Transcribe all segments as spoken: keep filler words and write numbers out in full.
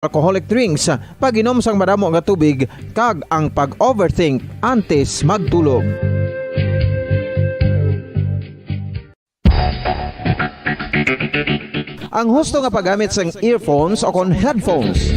alcoholic drinks, pag-inom sang madamo nga tubig, kag ang pag-overthink antes magtulog. Ang husto nga paggamit sang earphones o kon headphones.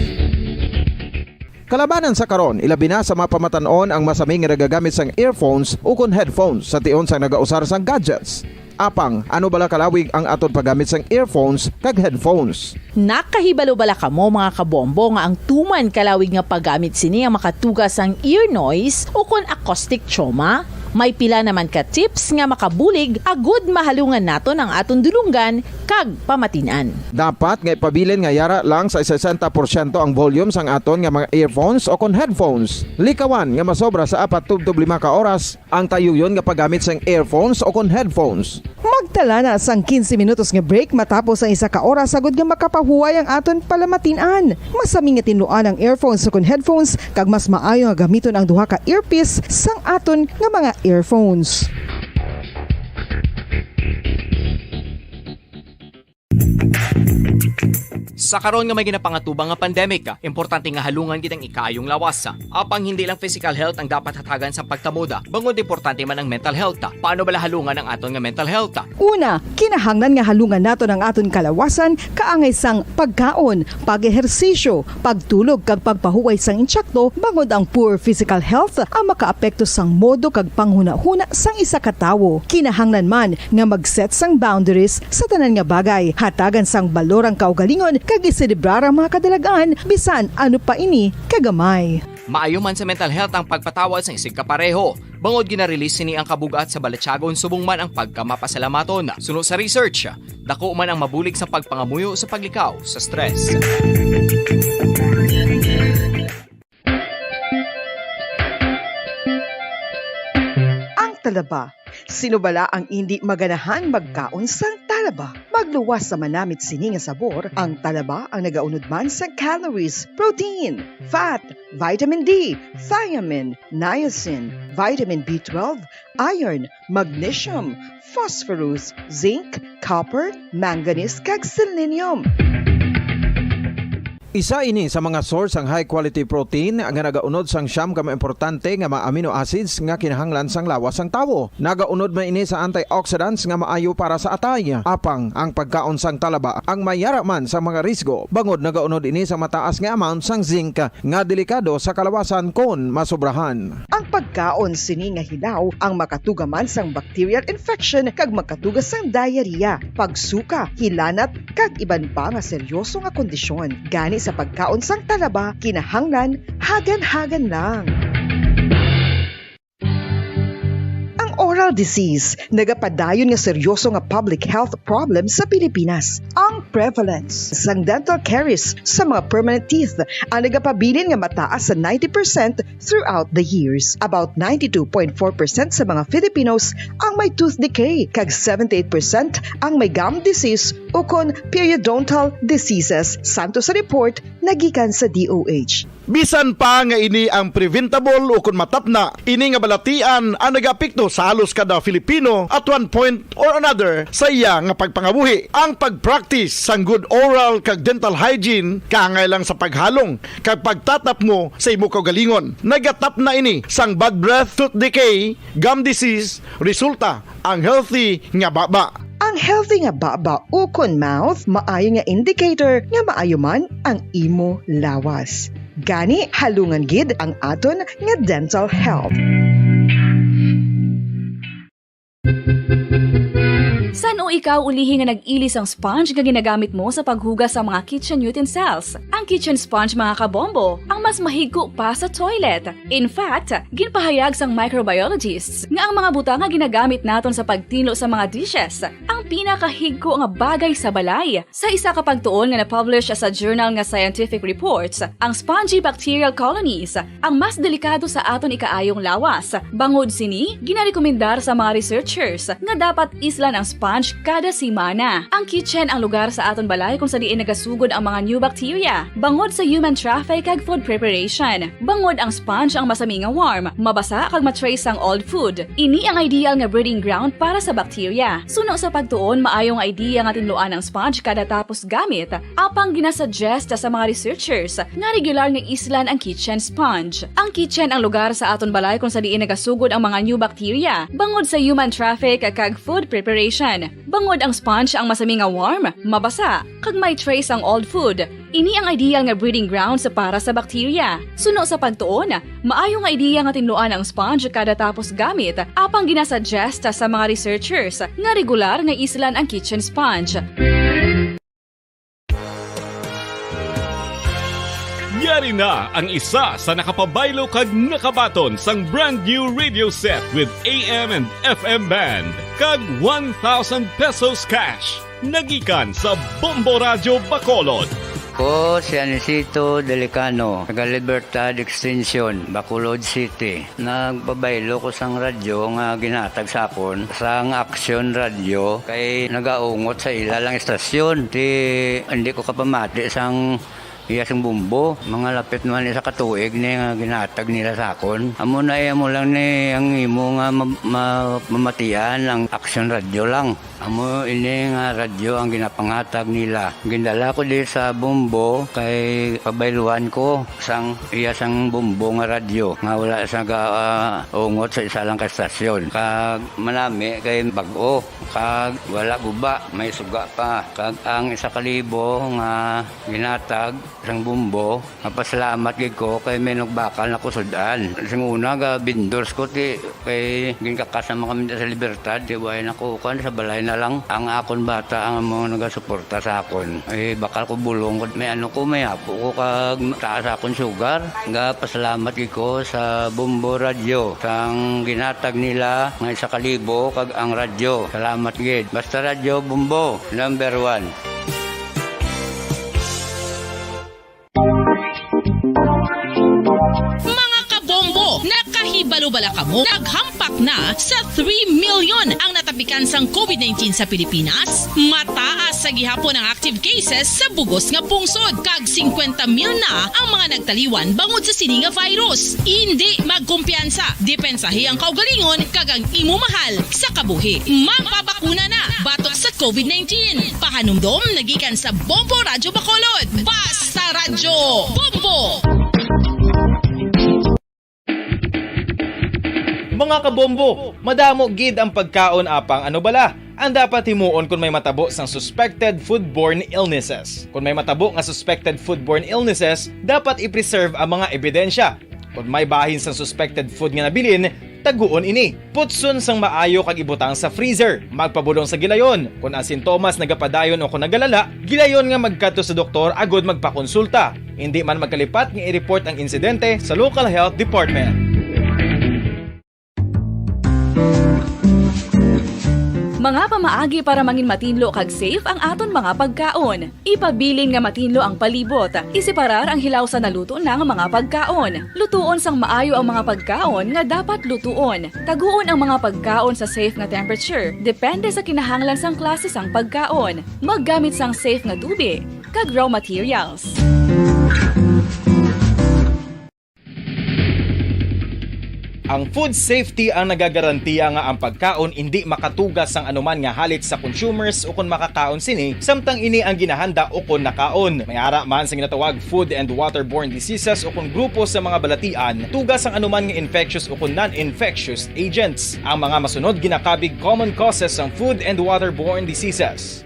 Kalabanan sa karon, ilabi na sa mga pamatan-on ang masami nga nagagamit sang earphones o kon headphones sa tion sang nagausar sang gadgets. Apang, ano bala kalawig ang aton paggamit sang earphones kag headphones? Nakahibalo bala kamo, mga kabombo, nga ang tuman kalawig nga paggamit sini ang makatuga sang ear noise o kon acoustic trauma? May pila naman ka tips nga makabulig agud mahalungan naton ang aton dulonggan kag pamatin-an. Dapat nga ipabilin nga yara lang sa sesenta porsyento ang volume sang aton nga mga earphones o kon headphones. Likawan nga masobra sa apat tubtob lima ka oras ang tayuyon nga paggamit sang earphones o kon headphones. Magtala na sang quince minutos nga break matapos ang isa ka oras agud nga makapahuway ang aton palamatin-an. Masami nga tinluan ang earphones o kon headphones, kag mas maayo nga gamiton ang duha ka earpiece sang aton nga mga earphones. Sa karon nga may ginapangatubang nga pandemic, importante nga halungan gid ang ikaayong lawas. Apang hindi lang physical health ang dapat hatagan sang pagtamod, bangod importante man ang mental health. Paano bala halungan ang aton nga mental health? Una, kinahanglan nga halungan naton ang aton kalawasan kaangay sang pagkaon, pag-ehersisyo, pagtulog kag pagpahuway sang intsakto, bangod ang poor physical health ang makaapekto sang modo kag panghunahuna sang isa ka tawo. Kinahanglan man nga mag-set sang boundaries sa tanan nga bagay, hatagan sang balor ang kaugalingon kag iselebrar ang mga kadalag-an bisan ano pa ini kagamay. Maayo man sa mental health ang pagpatawad sang isigkapareho, bangod gina-release sini ang kabug-at sa balatyagon subong man ang pagkamapasalamaton. Suno sa research, dako man ang mabulig sa pagpangamuyo sa paglikaw sa stress. Ang talaba. Sino bala ang indi maganahan magkaon sang talaba? Magluwas sa manamit sini nga sabor, ang talaba ang nagaunod man sang calories, protein, fat, vitamin D, thiamine, niacin, vitamin B twelve, iron, magnesium, phosphorus, zinc, copper, manganese, kag selenium. Isa ini sa mga source sang high quality protein nga nagaunod sang siyam ka mga importante nga mga amino acids nga kinahanglan sang lawas sang tawo. Nagaunod man ini sa antioxidants nga maayo para sa atay. Apang ang pagkaon sang talaba ang mayara man sa mga risgo, bangod nagaunod ini sa mataas nga amount sang zinc nga delikado sa kalawasan kon masobrahan. Ang pagkaon sini nga hilaw ang makatuga man sang bacterial infection kag makatuga sang diarrhea, pagsuka, hilanat, kag iban pa nga seryoso nga kondisyon. Gani sa pagkaon sang talaba, kinahanglan hagan-hagan lang. Ang oral disease nagapadayon nga seryoso nga public health problem sa Pilipinas. Ang prevalence sang dental caries sa mga permanent teeth ang nagapabilin nga mataas sa ninety percent throughout the years. About ninety-two point four percent sa mga Filipinos ang may tooth decay, kag seventy-eight percent ang may gum disease ukon periodontal diseases, santo sa report nagikan sa D O H. Bisan pa nga ini ang preventable ukon matapna, ini nga balatian ang nagaapekto sa halos kada Filipino at one point or another sa iya nga pagpangabuhi. Ang pag-practice sang good oral kag dental hygiene kaangay lang sa paghalong kag pagtatapngo sa imo kaugalingon. Nagatapna ini sang bad breath, tooth decay, gum disease, resulta ang healthy nga baba. Ang healthy nga baba ukon mouth maayo nga indicator nga maayo man ang imo lawas. Gani, halungan gid ang aton nga dental health. San-o ikaw ulihi nga nag-ili sang sponge nga ginagamit mo sa paghugas sa mga kitchen utensils? Ang kitchen sponge, mga kabombo, ang mas mahigko pa sa toilet. In fact, ginpahayag sang microbiologists nga ang mga butang nga ginagamit naton sa pagtinlo sa mga dishes ang pinakahigko nga bagay sa balay. Sa isa ka pagtuon nga na-publish sa journal nga Scientific Reports, ang spongy bacterial colonies ang mas delikado sa aton ikaayong lawas. Bangod sini, ginarekomendar sa mga researchers nga dapat islan ang sponge kada semana. Ang kitchen ang lugar sa aton balay kung sa diin nagasugod ang mga new bacteria bangod sa human traffic kag food preparation. Bangod ang sponge ang masami nga warm, mabasa kag ma-trace ang old food. Ini ang ideal nga breeding ground para sa bacteria. Suno sa pagtuon, maayo nga idea nga tinluan ang sponge kada tapos gamit. Apang ginasuggest sa mga researchers nga regular nga islan ang kitchen sponge. Ang kitchen ang lugar sa aton balay kung sa diin nagasugod ang mga new bacteria bangod sa human traffic kag food preparation. Bangod ang sponge ang masami nga warm, mabasa, kag may trace ang old food. Ini ang ideal nga breeding grounds para sa bacteria. Suno sa pagtuon, maayo nga ideya nga tinluan ang sponge kada tapos gamit, apang ginasuggest sa mga researchers nga regular nga islan ang kitchen sponge. Yari na ang isa sa nakapabaylo kag nakabaton sang brand new radio set with A M and F M band kag one thousand pesos cash nagikan sa Bombo Radyo Bacolod. Ko si Anisito Delicano, taga Libertad Extension, Bacolod City. Nagpabaylo ko sang radyo nga ginhatag sa akon sang Action Radio kay nagaungot sa ila lang istasyon. Ti hindi ko kapamati sang iya sing bumbo. Mga lapit naman isa ka tuig ni nga ginhatag nila sa akon. Amo na iya mo lang ni ang imo nga ma- ma- mamatian ang Action Radio lang. Amo ini nga radyo ang ginapanghatag nila. Gindala ko di sa Bombo kay pabayluan ko sang iya sang Bombo nga radyo nga wala sa gaungot sa isa lang ka estasyon. Kag manami kay bag-o kag wala guba, may suga pa. Kag ang isa ka libo nga ginatag sang Bombo, mapasalamat gid ko kay may nagbakal na ko sud-an. Sing una ga vendors ko ti kay ginkakas naman kami sa Libertad, ti way na ko kan sa balay na lang. Ang akon bata ang mga nagasuporta sa akon. Eh, bakal ko bulong ko, may ano ko, may apo ko kag taas akon sugar. Ga pasalamat gid ko sa Bombo Radyo sang ginatag nila nga isa ka libo kag ang radyo. Salamat gid. Basta Radyo Bombo, number one. Mga kabombo, nakahibalo bala kamo? Naghampak na sa three million ang natapikan sang COVID nineteen sa Pilipinas. Mataas sa gihapon ang active cases sa bugos nga pungsod, kag singkwenta mil na ang mga nagtaliwan bangod sa sini nga virus. Indi magkumpiyansa, depensahi ang kaugalingon kag ang imo mahal sa kabuhi. Magpabakuna na batok sa COVID nineteen. Pahanumdom nagikan sa Bombo Radyo Bacolod. Basta Radyo Bombo! Mga kabombo, madamo gid ang pagkaon apang ano bala ang dapat himuon kon may matabo sang suspected foodborne illnesses. Kon may matabo nga suspected foodborne illnesses, dapat i-preserve ang mga ebidensya. Kon may bahin sang suspected food nga nabilin, taguon ini. Putson sang maayo kag ibutang sa freezer. Magpabulong sa gilayon. Kon ang sintomas nagapadayon o kon nagalala, gilayon nga magkadto sa doktor agud magpakonsulta. Indi man magkalipat nga i-report ang insidente sa local health department. Mga pamaagi para mangin matinlo kag safe ang aton mga pagkaon. Ipabilin nga matinlo ang palibot. Iseparar ang hilaw sa naluto na nga mga pagkaon. Lutuon sang maayo ang mga pagkaon nga dapat lutuon. Taguon ang mga pagkaon sa safe nga temperature, depende sa kinahanglan sang klase sang pagkaon. Maggamit sang safe nga tubi kag raw materials. Ang food safety ang nagagarantiya nga ang pagkaon indi makatugas sang anuman nga halit sa consumers ukon makakaon sini, samtang ini ang ginahanda ukon nakaon. May ara man sa ginatawag food and waterborne diseases ukon grupo sa mga balatian, tugas sang anuman nga infectious ukon non-infectious agents. Ang mga masunod ginakabig common causes sang food and waterborne diseases.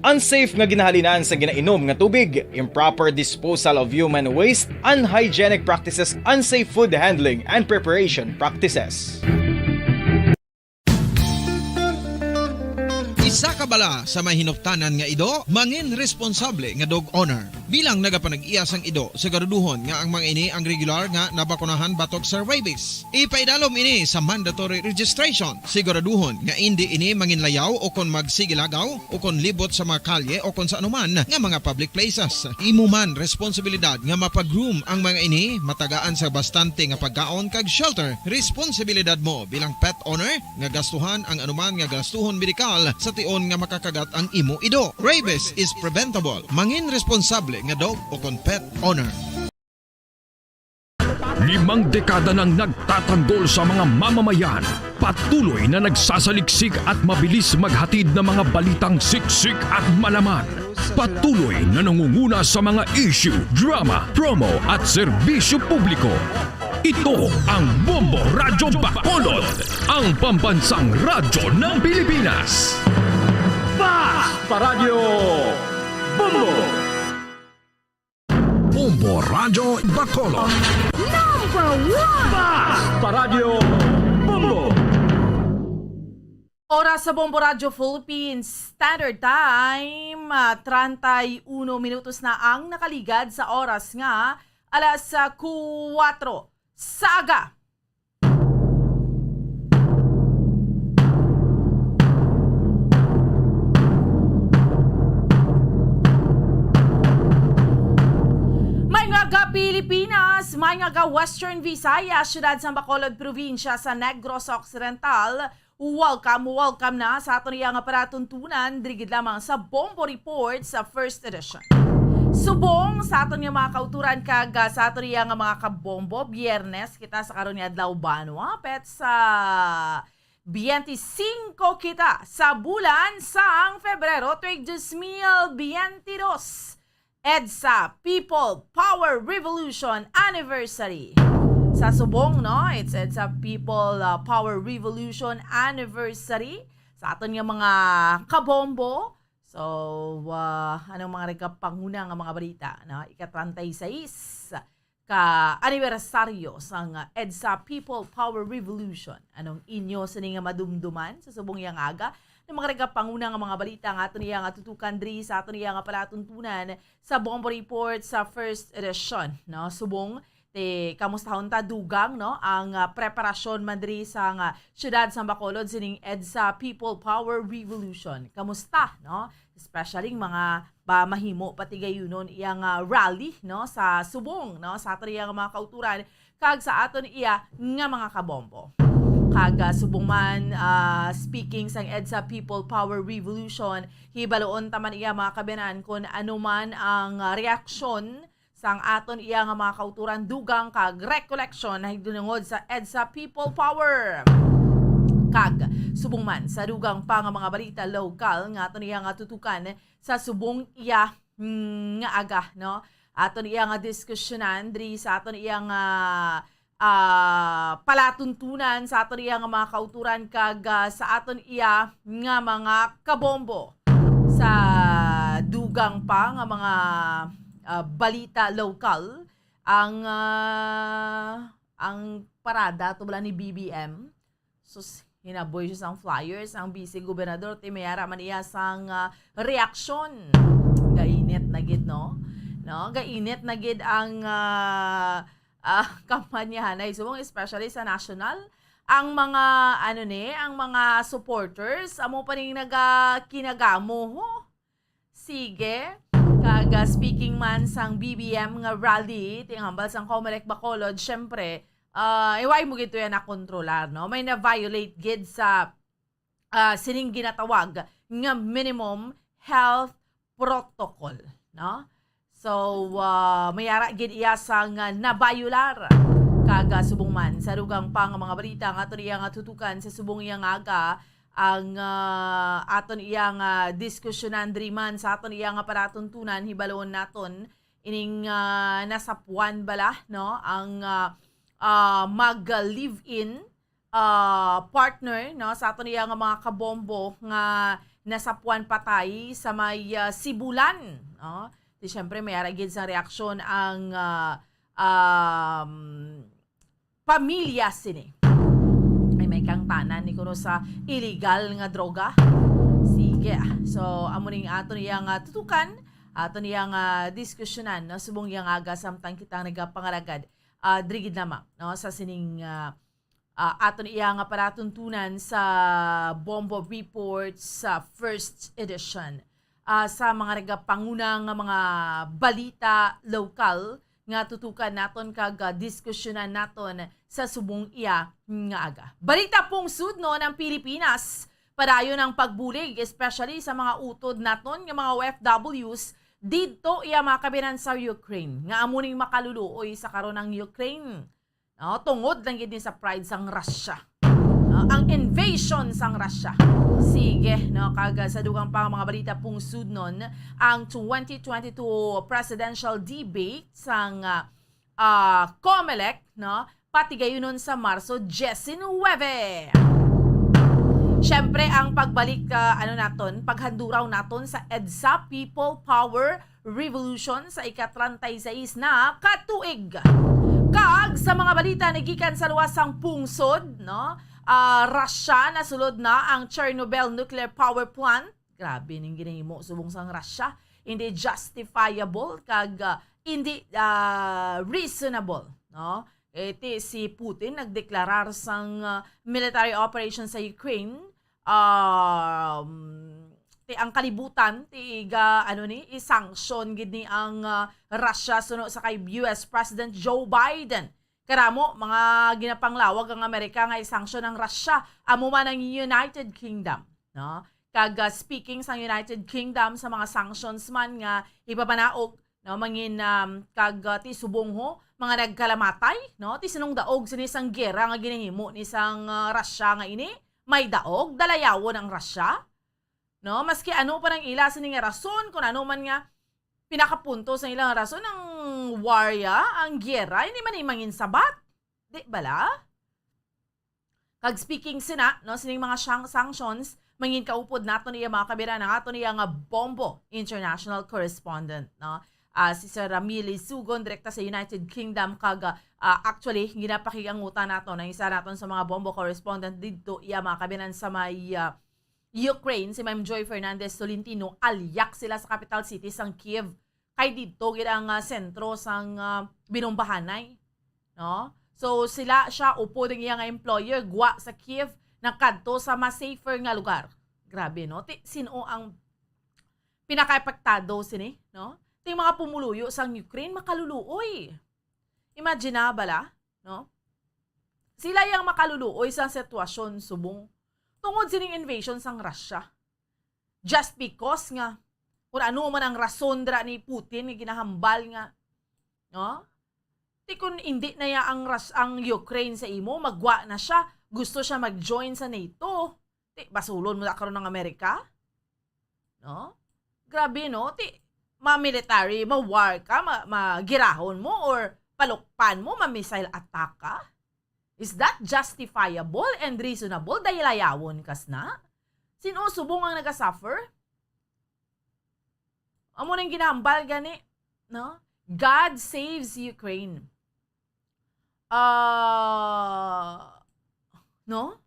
Unsafe nga ginahalinan sa ginainom nga tubig, improper disposal of human waste, unhygienic practices, unsafe food handling and preparation practices. Sa kabala sa may hinuptanan nga ido, mangin responsable nga dog owner. Bilang nagapanag-iya sang ido, siguraduhon nga ang mga ini ang regular nga nabakunahan batok sa rabies. Ipaidalom ini sa mandatory registration. Siguraduhon nga indi ini manginlayaw o kon magsigilagaw o kon libot sa mga kalye o kon sa anuman nga mga public places. Imo man responsibilidad nga mapag-groom ang mga ini, matagaan sa bastante nga pagkaon kag shelter. Responsibilidad mo bilang pet owner nga gastuhan ang anuman nga gastuhon medikal sa tion nga makakagat ang imo ido. Rabies is preventable. Mangin responsable nga dog o kon pet owner. Limang dekada nang nagtatanggol sa mga mamamayan, patuloy na nagsasaliksik at mabilis maghatid ng mga balitang siksik at malaman. Patuloy na nangunguna sa mga issue, drama, promo at serbisyo publiko. Ito ang Bombo Radyo Bacolod, ang pambansang radyo ng Pilipinas. Fast Paradyo Bombo! Bombo Radyo Bacolod. Number one! Fast Paradyo Bombo! Oras sa Bombo Radyo Philippines Standard Time, ah, treinta y uno minutos na ang nakaligad sa oras nga alas ah, kuwatro sa aga. May nga ga Pilipinas, may nga ga Western Visayas, siyudad sang Bacolod, probinsya sa Negros Occidental. Welcome, welcome na sa aton iya nga palatuntunan, diri gid lamang sa Bombo Report sa first edition. Subong sa aton nga mga kauturan kag ah, sa aton iya nga mga kabombo, Biyernes kita sa karon nga adlaw, banwa, petsa biyente singko kita sa bulan sang Febrero, tuig dos mil biyente dos. EDSA People Power Revolution Anniversary. Sa subong, no? It's EDSA People uh, Power Revolution Anniversary. Sa aton nga mga kabombo. So, uh, anong mga nagkapanguna nga mga balita, no? Ika treinta y seis ka anibersaryo sang EDSA People Power Revolution. Anong inyo sini nga madumduman sa subong yang aga? Ang mga nagkapanguna nga mga balita nga aton iya nga tutukan diri sa aton iya nga palatuntunan sa Bombo Report sa first edition, no? Subong, ti kamustahon ta dugang, no, ang ah, preparasyon man diri sa nga siyudad sa Bacolod sining EDSA People Power Revolution. Kamusta, no? Especially ang mga ba mahimo patigayunon iya nga rally, no, sa subong, no, sa aton iya nga mga kauturan kag sa aton iya nga mga kabombo. Kag ah, subong man, ah, speaking sang EDSA People Power Revolution, hibaloon ta man iya mga kabayanan kon ano man ang ah, reaksyon sang aton iya nga mga kauturan dugang kag rekoleksyon nahinungod sa EDSA People Power. Kag subong man sa dugang pa nga mga balita lokal nga aton iya nga tutukan sa subong iya, mm, nga aga, no? Aton iya nga diskusyonan diri sa aton iya nga ah, palatuntunan sa aton iya nga mga kauturan kag ah, sa aton iya nga mga kabombo. Sa dugang pa nga mga ah, balita lokal, ang ah, ang parada to bala ni B B M. Sus, hinaboy siya sang flyers ang Vice Gobernador, ti may ara man iya sang ah, reaksyon. Gainit na gid, no? No, gainit na gid ang ah, ah, kampanyahan ay subong, especially sa national. Ang mga, ano ni, ang mga supporters amo pa ning nagakinagamo, ho. Sige. Kag ah, speaking man sang B B M nga rally, tinghambal sang Comelec Bacolod, syempre, ah, iway mo gid to yan nakontrolar, no? May na-violate gid sa ah, sining ginatawag nga minimum health protocol, no? So, ah, may ara gid iya sang ah, nabayular. Kag ah, subong man sa dugang pa nga mga balita nga aton iya nga tutukan sa subong iya nga aga, ang ah, aton iya nga diskusyonan diri man sa aton iya nga palatuntunan, hibaloon naton ining ah, nasapuan bala, no, ang ah, ah, mag live-in ah, partner, no, sa aton iya nga mga kabombo nga nasapuan patay sa may ah, Sibulan, no? Di syempre may ara gid sa reaksyon ang ah, um, pamilya sini. Ay, may kangtanan ni kuno sa illegal nga droga. Sige. Sige. So, amo ning aton iya nga tutukan, aton iya nga diskusyonan, no? Subong iya nga aga, samtang kita nagapangalagad, ah, diri gid lamang, no? Sa sining, ah, ah, aton iya nga palatuntunan sa Bombo Report sa first edition. Ah, sa mga nagapanguna nga mga balita lokal nga tutukan naton kag, ah, diskusyonan naton sa subong iya nga aga. Balita pungsod, no, ng Pilipinas. Padayon ang pagbulig, especially sa mga utod naton nga mga O F Ws didto iya mga kabinan sa Ukraine, nga amo ning makaluluoy sa karon ang Ukraine. No, tungod lang gid ni sa pride sang Russia. No, ang invasion sang Russia. Sige, no, kag, ah, sa dugang pa nga mga balita pungsudnon, ang twenty twenty-two presidential debate sang, ah, ah, Comelec, no, patigayunon sa Marso diecinuebe. Siyempre, ang pagbalik, ah, ano naton, paghanduraw naton sa EDSA, People Power Revolution, sa ika-treinta y seis na ka tuig. Kag sa mga balita nagikan sa luwas sang pungsod, no? Ah, Russia, nasulod na ang Chernobyl nuclear power plant. Grabe ning ginahimo subong sang Russia. Hindi justifiable kag, ah, hindi, ah, reasonable, no? Eh, ti si Putin nagdeklarar sang, ah, military operation sa Ukraine, um, ti ang kalibutan, ti iga, ano ni, i-sanction gid ni ang, ah, Russia suno sa kay U S President Joe Biden. Karamo, mga ginapanglawag ang Amerika nga i-sanction ang Russia, amo man ang United Kingdom, no? Kag, ah, speaking sa United Kingdom sa mga sanctions man nga ipapanaog, no, mangin, um, kag, ah, ti subong ho, mga nagkalamatay, no? Ti sinong daog sini sang gera nga ginahimo ni sang, ah, Russia nga ini? May daog, dalayawon ang Russia, no? Maski ano pa nang ila sini nga rason, kung ano man nga pinakapunto sa ilang rason, ang war ya, ang gera, hindi man ni mangin sabat. Di bala? Kag speaking sina, no, sining mga sang-, sanctions, mangin kaupod naton iya mga kabira na aton iya nga Bombo international correspondent, no? Ah, si Sir Ramil Isugon, direkta sa United Kingdom, kag, ah, actually, ginapakiangutan naton ang isa naton sa mga Bombo correspondent didto, iya mga kabinan sa may, ah, Ukraine, si Ma'am Joy Fernandez Tolentino, alyak sila sa capital city sang Kiev. Kay didto gid ang, ah, sentro sang, ah, binumbahanay, no? So, sila, siya, upod ang iya nga employer, gwa sa Kiev, nakadto sa mas safer nga lugar. Grabe, no? Ti, sino ang pinakaapektado sini, no? Ting mga pumuluyo sang Ukraine, makaluluoy. Imagine na bala, no? Sila yang makaluluoy sa sitwasyon subong tungod sining invasion sang Russia. Just because nga, kung ano man ang rason dira ni Putin nga ginahambal nga, no? Ti kung hindi na ya ang Rus-, ang Ukraine sa imo, magwa na siya, gusto siya mag-join sa NATO. Ti, basulon mo na karon ang Amerika? No? Grabe, no? Ti, ma-military, ma-war ka, ma-, magirahon mo, or palukpan mo, ma-missile attack ka? Is that justifiable and reasonable? Dalayawon kas na? Sino subong ang nagasuffer? Amo nang ginahambal gani, no? God saves Ukraine. Ah, no?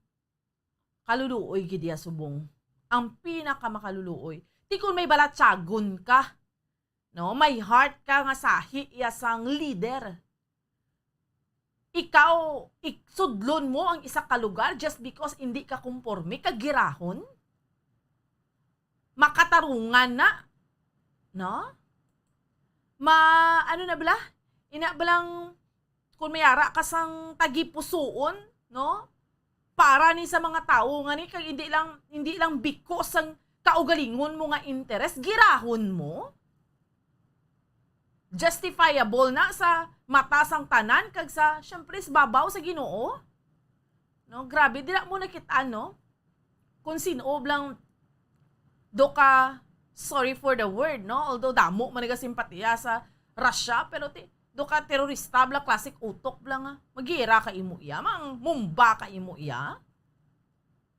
Kaluluoy gid iya subong. Ang pinakamakaluluoy. Ti kung may balatyagon ka, no? May heart ka nga sahi iya sang leader. Ikaw, ik-, sudlon mo ang isa ka lugar just because hindi ka komporme, kag girahon? Makatarungan na, no? Ma-, ano na bala? Ina balang, kung may ara ka sang tagipusuon, no? Para ni sa mga tawo nga ni, kag hindi lang, hindi lang because sang kaugalingon mo nga interes, girahon mo? Justifiable na sa mata sang tanan kag sa, syempre, sa babaw sa Ginoo? No, grabe, dira mo nakit-an, no? Kung sin-o lang do ka, sorry for the word, no? Although damo man nagasimpatiya sa Russia, pero ti, do ka terorista bala, classic utok bala nga. Magira ka imo iya, mang mumba ka imo iya.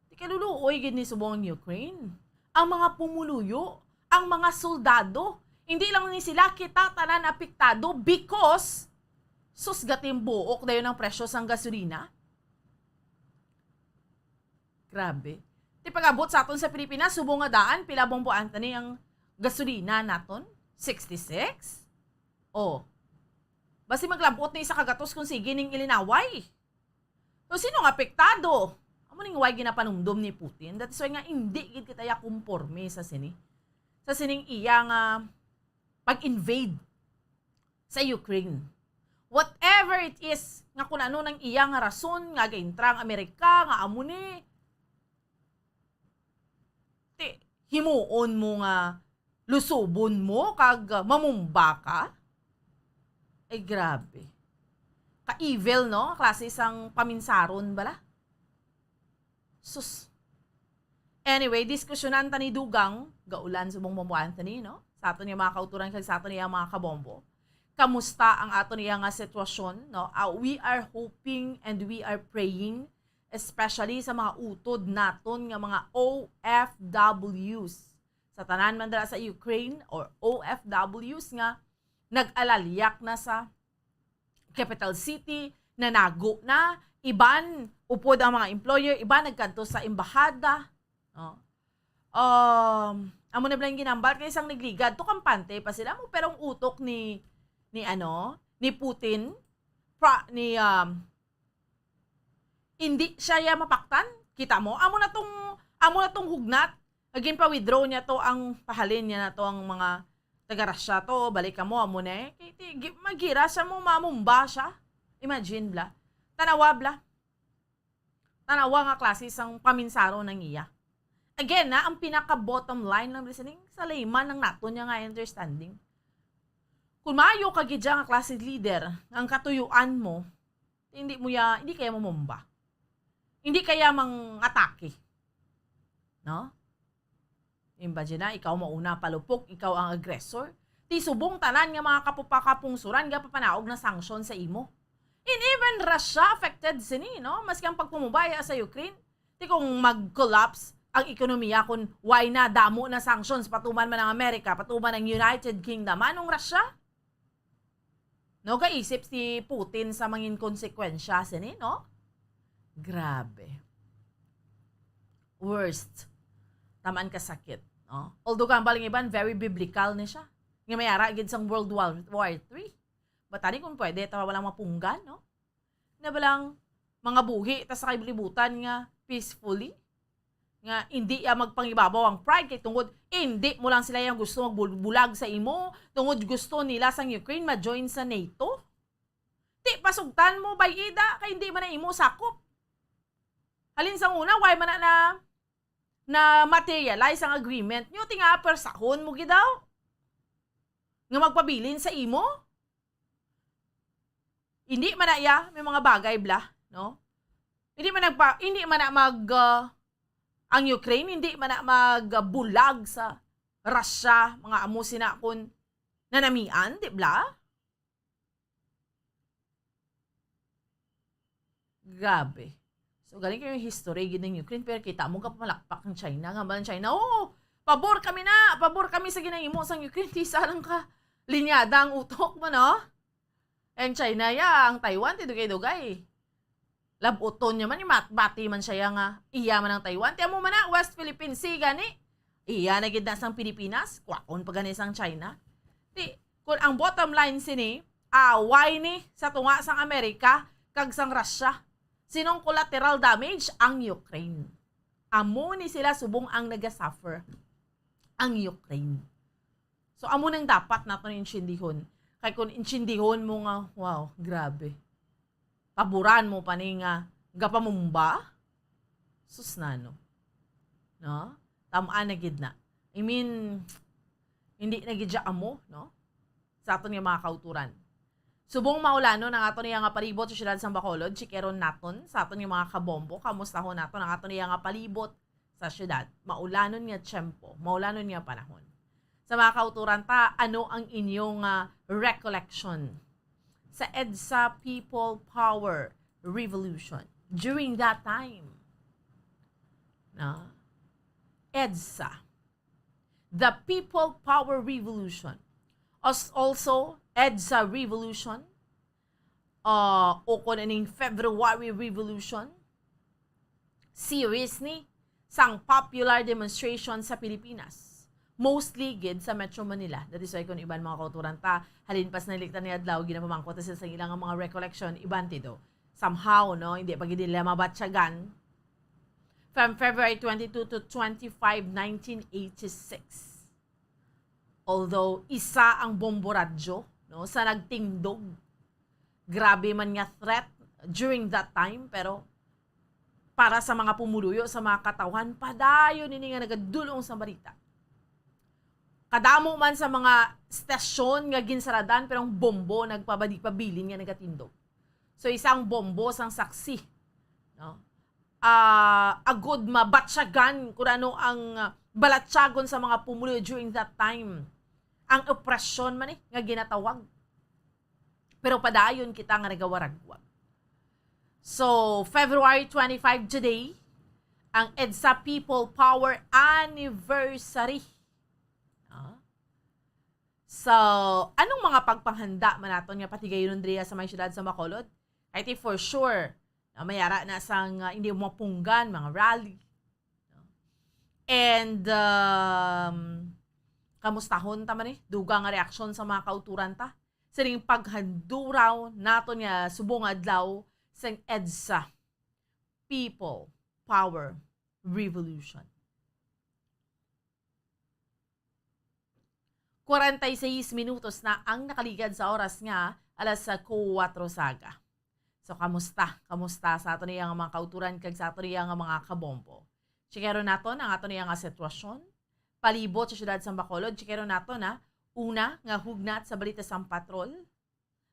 Ti kaluluoy gid ni subong ang Ukraine. Ang mga pumuluyo, ang mga soldado, hindi lang ni sila, kita tanan apektado because sus, gatimbuok dayon ang presyo sang gasolina. Grabe. Ti pag-abot sa aton sa Pilipinas, subong nga daan, pila, Bombo Anthony, ang gasolina naton? Sixty-six? Oh. Basi maglabot ni isa ka gatos kung sige ning ilinaway. So, sino ang apektado? Amo ning way ginapanumdom ni Putin. That is why nga hindi gid kita ya kumporme sa sini. Sa sining iya nga pag-invade sa Ukraine. Whatever it is, nga kung ano nang iya nga rason nga gaintra ang Amerika, nga amo ni, ti, himuon mo nga lusubon mo kag, ah, mamumba ka? Ay, grabe. Ka-evil, no? Klase sang paminsaron bala. Sus. Anyway, diskusyonan ta ni Dugang, gaulan subong Bombo Anthony, no? Sa aton nga mga kauturan kag sa aton nga mga kabombo. Kamusta ang aton nga sitwasyon, no? Ah, we are hoping and we are praying, especially sa mga utod naton nga mga O F Ws. Sa tanan man dira sa Ukraine or O F Ws nga nag-alalyak na sa capital city, nanago na, iban upod ang mga employer, iban nagkadto sa embahada, no? Um, amo na bala yung ginambal kay sang nagligad to kampante pa sila mo, pero ang utok ni, ni ano, ni Putin, pra, ni, um, hindi siya ya mapaktan. Kita mo, amo na tong, amo na tong hugnat. Naging pa-withdraw niya to ang pahalin niya na to ang mga taga Russia to, balik ka mo, amo na eh. Kay ti-, gi-, magira siya mo, mamumba siya. Imagine, bla. Tanawa, bla. Tanawa nga klase sang paminsaro nang iya. Again, na, ang pinaka-bottom line lang listening sa layman ng nato niya nga understanding. Kung maayo ka gid siya nga klase leader, nga ang katuyuan mo, hindi mo ya, hindi kaya mo mumba. Hindi kaya mang atake. No? Imagine na, ikaw mauna palupok, ikaw ang aggressor. Ti subong tanan nga mga kapupakapungsuran nga papanaog na sanction sa imo. And even Russia affected sini, no? Maski ang pagpumubaya sa Ukraine. Ti kung mag-collapse ang ekonomiya, kung why na damo na sanctions, patuman man ang Amerika, patuman ang United Kingdom, anong Russia? No, gaisip si Putin sa mangin konsekwensya sini, no? Grabe. Worst. Taman ka sakit, no? Although, kang baling iban, very biblical ni siya. Nga may ara gid sang World War, War Three. Batani kung pwede, tawa walang mapunggan, no? Na balang mga buhi, ta sa kalibutan nga peacefully. Nga hindi ya magpangibabaw ang pride, kay tungod hindi mo lang sila yang gusto magbulag sa imo, tungod gusto nila sang Ukraine ma-join sa nato. Ti pasugtan mo, bay, ida, kay hindi man na imo sakop. Halin sang una, why man na, na, na materialize ang agreement nyo? Ti nga, persahon mo gid daw nga magpabilin sa imo? Hindi man na iya, may mga bagay bla, no? Hindi man nagpa-, hindi man na mag, ah, ang Ukraine, hindi man na magbulag sa Russia, mga amo sina kun nanamian, di bla? Grabe. So, galing kayo yung history gid ng Ukraine, pero kita mo, gapamalakpak ang China, nga man China, "Oo, pabor kami na, pabor kami sa ginahimo sang Ukraine." Ti isa lang ka linyada ang utok mo, no? Ang China, ya, ang Taiwan, ti dugay-dugay. Labuton niya man, imat-, bati man siya ya nga, iya man ang Taiwan. Ti amo man na, West Philippine Sea, gani. Iya na gid na sang Pilipinas, kwaon pa gani sang China. Ti, kung ang bottom line sini, away ni sa tunga sang Amerika kag sang Russia. Sinong collateral damage? Ang Ukraine. Amo ni sila subong ang nagasuffer. Ang Ukraine. So, amo nang dapat naton intsindihon. Kay kung intsindihon mo nga, wow, grabe. Paboran mo pa ni nga gapamumba? Sus nano. No? Tamaan na gid na. I mean, hindi na gid siya amo, no? Sa aton nga mga kauturan. Subong maulanon ang aton iya nga palibot sa siyudad sang Bacolod, chikeron naton sa aton nga mga kabombo, kamustahon naton ang aton iya nga palibot sa siyudad. Maulanon nga tiyempo, maulanon nga panahon. Sa mga kauturan ta, ano ang inyong, ah, recollection sa EDSA People Power Revolution during that time? No? EDSA, the People Power Revolution, as also EDSA Revolution, ah, o kung aning February Revolution series ni, sang popular demonstration sa Pilipinas. Mostly gid sa Metro Manila. That is why kung iban mga kauturan ta, halin pa sa naliktan nga adlaw, ginapamangkot na sila sa ilang mga recollection, iban ti do. Somehow, no, hindi pa gid nila mabatyagan. From February twenty-two to twenty-five, nineteen eighty-six. Although isa ang bombo radyo, no, sa nagtindog, grabe man nga threat during that time, pero para sa mga pumuluyo, sa mga katawhan, padayon ini nga nagadulong sa balita. Kadamo man sa mga stasyon nga ginsaradan, pero ang bombo nagpabadi-, pabilin nga nagatindog. So, isang bombo sang saksi, no? Ah, agod mabatyagan kung ano ang, ah, balatyagon sa mga pumuluyo during that time, ang opresyon man, eh, nga ginatawag. Pero padayon kita nga nagawaragwag. So, February twenty-five today, ang EDSA People Power Anniversary. Ah? So, anong mga pagpanghanda man naton nga patigayonon diriya sa may siyudad sa Bacolod? Kay ti for sure, no, may ara na sang, ah, hindi mapunggan, mga rally. No? And, um, kamustahon ta man, eh, dugang nga reaksyon sa mga kauturan ta sining paghanduraw naton nga subong adlaw sang EDSA, People Power Revolution. Kwarenta y seis minutos na ang nakaligad sa oras nga alas kuwatro sa aga. So, kamusta? Kamusta sa aton iya nga mga kauturan kag sa aton iya nga mga kabombo? Checkeron naton ang aton iya nga sitwasyon. Palibot sa siyudad sa Bacolod, checkeron naton na una nga hugnat sa balita sang patrol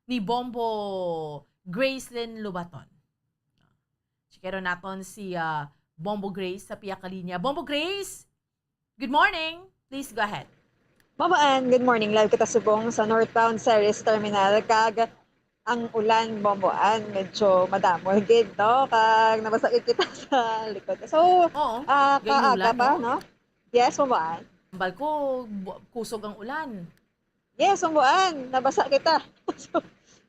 ni Bombo Gracelyn Lubaton. Checkeron naton si, ah, Bombo Grace sa pihak linya. Bombo Grace, good morning. Please go ahead. Bombo Ann, good morning. Live kita subong sa northbound Ceres Terminal, kag ang ulan, Bombo Ann, medyo madamol gid, no? Kag nabasa gid kita sa likod. So, Oo, ah, gay kaaga ulan, pa, no? No? Yes, Bombo Ann. Ambal ko, bu- kusog ang ulan. Yes, Bombo Ann, nabasa kita. So,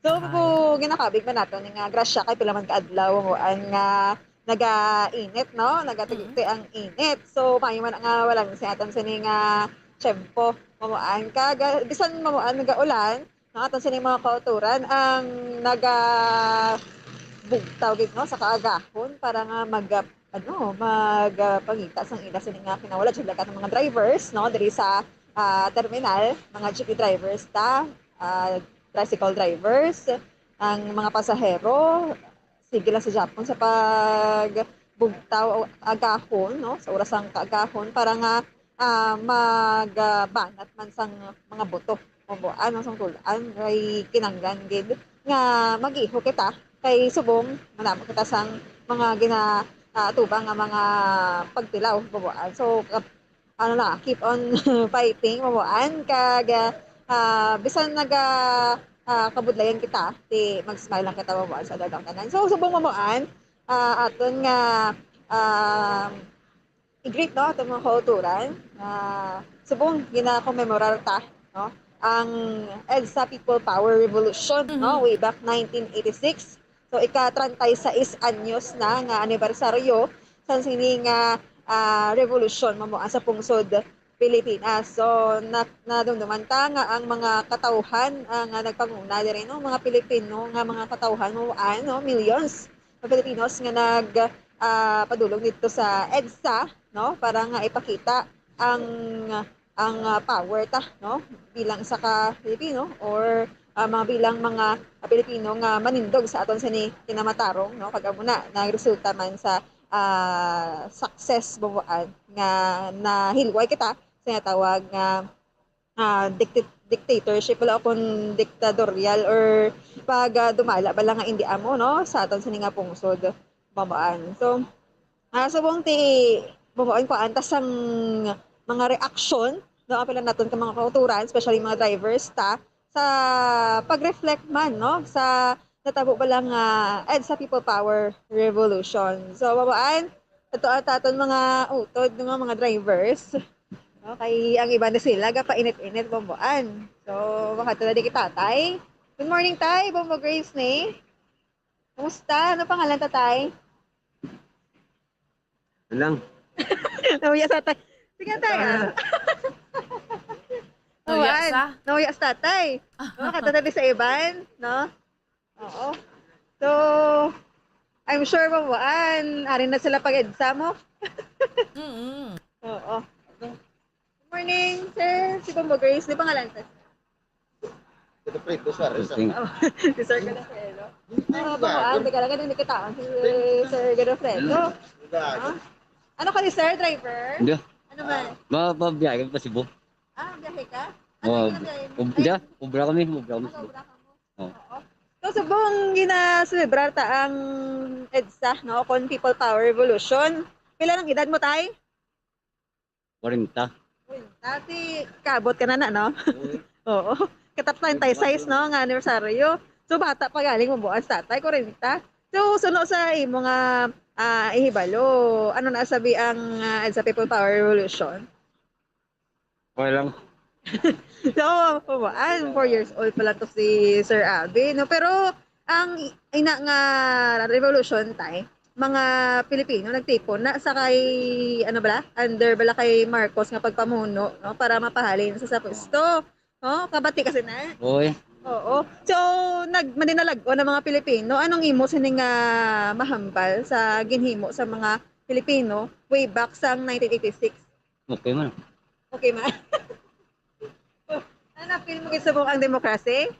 so Ay. Ginakabig man naton nga grasya kay pila man ka adlaw, Bombo Ann, nga nagainit, no? Nagatuyutoy ang init. So, maayo man nga wala na sa aton sini nga tiyempo, Bombo Ann. Kag, ah, bisan, Bombo Ann, nagaulan, no, aton sini mga kauturan ang nagabugtaw gid, no, sa kaagahon para nga mag, ah, ano, mag, ah, pangita sang ila sini nga kinawala, just like atong mga drivers, no, diri sa, ah, terminal, mga jeepney drivers ta, ah, tricycle drivers, ang mga pasahero, sige lang sa Japon sa pagbugtaw o agahon, no, sa oras sang kaagahon para nga, ah, mag, ah, banat man sang mga buto. Mabuan ang sungkulan, kay kinanglan gid nga mag-iho kita kay subong manamo kita sang mga gina, ah, atubang nga mga pagtilaw, mabuan. So, kap-, ano na, keep on fighting, mabuan, kag, ah, bisan naga, ah, kabudlayan kita, ti mag-smile lang kita, mabuan, sa dagang tanan. So, subong, mabuan, ah, aton nga, ah, i-greet, no, atong mga kauturan, ah, subong gina-commemorar ta, no, ang EDSA People Power Revolution, no, Mhm. Way back nineteen eighty-six. So, ika treinta y seis anyos na nga anibersaryo sa sini nga, ah, revolusyon, mabuan, sa pungsod Pilipinas. So, na-, nadumduman ta nga ang mga katawhan, ah, nga nagpanguna diri, no, mga Pilipino nga mga katawhan, mabuan, no, millions nga Filipinos nga nag, ah, padulong didto sa EDSA, no, para nga ipakita ang, ang, ah, power ta, no, bilang isa ka Pilipino or, ah, mga bilang mga Pilipino nga manindog sa aton sini kinamatarong, no, kag amo na nagresulta man sa, ah, success, mabuan, nga nahilway kita sa ginatawag nga, ah, dicta-, dictatorship, wala, o kon diktadoryal or pag, ah, dumala bala nga indi amo, no, sa aton sini nga pungsod, mabuan. So, ah, subong ti, mabuan, kuan ta sang mga reaksyon, no, apil lang naton ka mga kauturan, especially mga drivers ta, sa pag-reflect man, no, sa natabo bala nga EDSA People Power Revolution. So, mabuan, ato ang aton mga utod, no, mga drivers. No, kay ang iba na sila gapainit-init, mabuan. So, baka tulad ni Tatay. Good morning, Tay. Bombo Grace ni. Kumusta? Ano pangalan, Tatay? Lang. Nauya sa tay. Sige, tay, ah. Nauya sa? Nauya sa tatay. No, katatay sa iban, no? Oo. So, I'm sure, Bambuan, ari na sila pag-EDSA mo. Mm. Oo. Good morning, sir. Si Bombo Grace. Di pangalan, sir? Ito pre, ito sir. Ito. Oh, si Sir Godofredo. Oo, Bambuan, teka lang, hindi kita. Si Sir Godofredo. Ah? Ano ka ni sir, driver? Hindi. Ano man? Ma, mabiyahe kami pa Cebu. Ah, biyahe ka? Oh, Ano ka biyahe? um, hindi, obra kami, obra kami Ano, Cebu. obra ka mo? Oh. Oo. So, subong ginaselebrar ta ang EDSA, no? Kon People Power Revolution. Pila ng edad mo, tay? Kwarenta. Uy, dati, kaabot ka na na, no? Oo. Katapos na yung tayo size, no, nga anibersaryo. So, bata pa galing mabuas tatay, kwarenta. So, suno sa imo nga ah, ihibalo, ano na sabi ang ah, EDSA People Power Revolution? Okay lang. So, mabuan, four years old pa lang to si Sir Abby, no? Pero, ang ina nga revolution, tay, mga Pilipino nagtipon na sa kay, ano bala, under bala kay Marcos nga pagpamuno, no? Para mapahalin sa, sa pwesto. No? Kabati kasi na. Oy, Oo. So, nag madinalagon ang mga Pilipino. Anong imo sini nga mahambal sa ginhimo sa mga Pilipino way back sang nineteen eighty-six? Okay man. Okay, ma. Ano, feel mo gid subong ang demokrasya?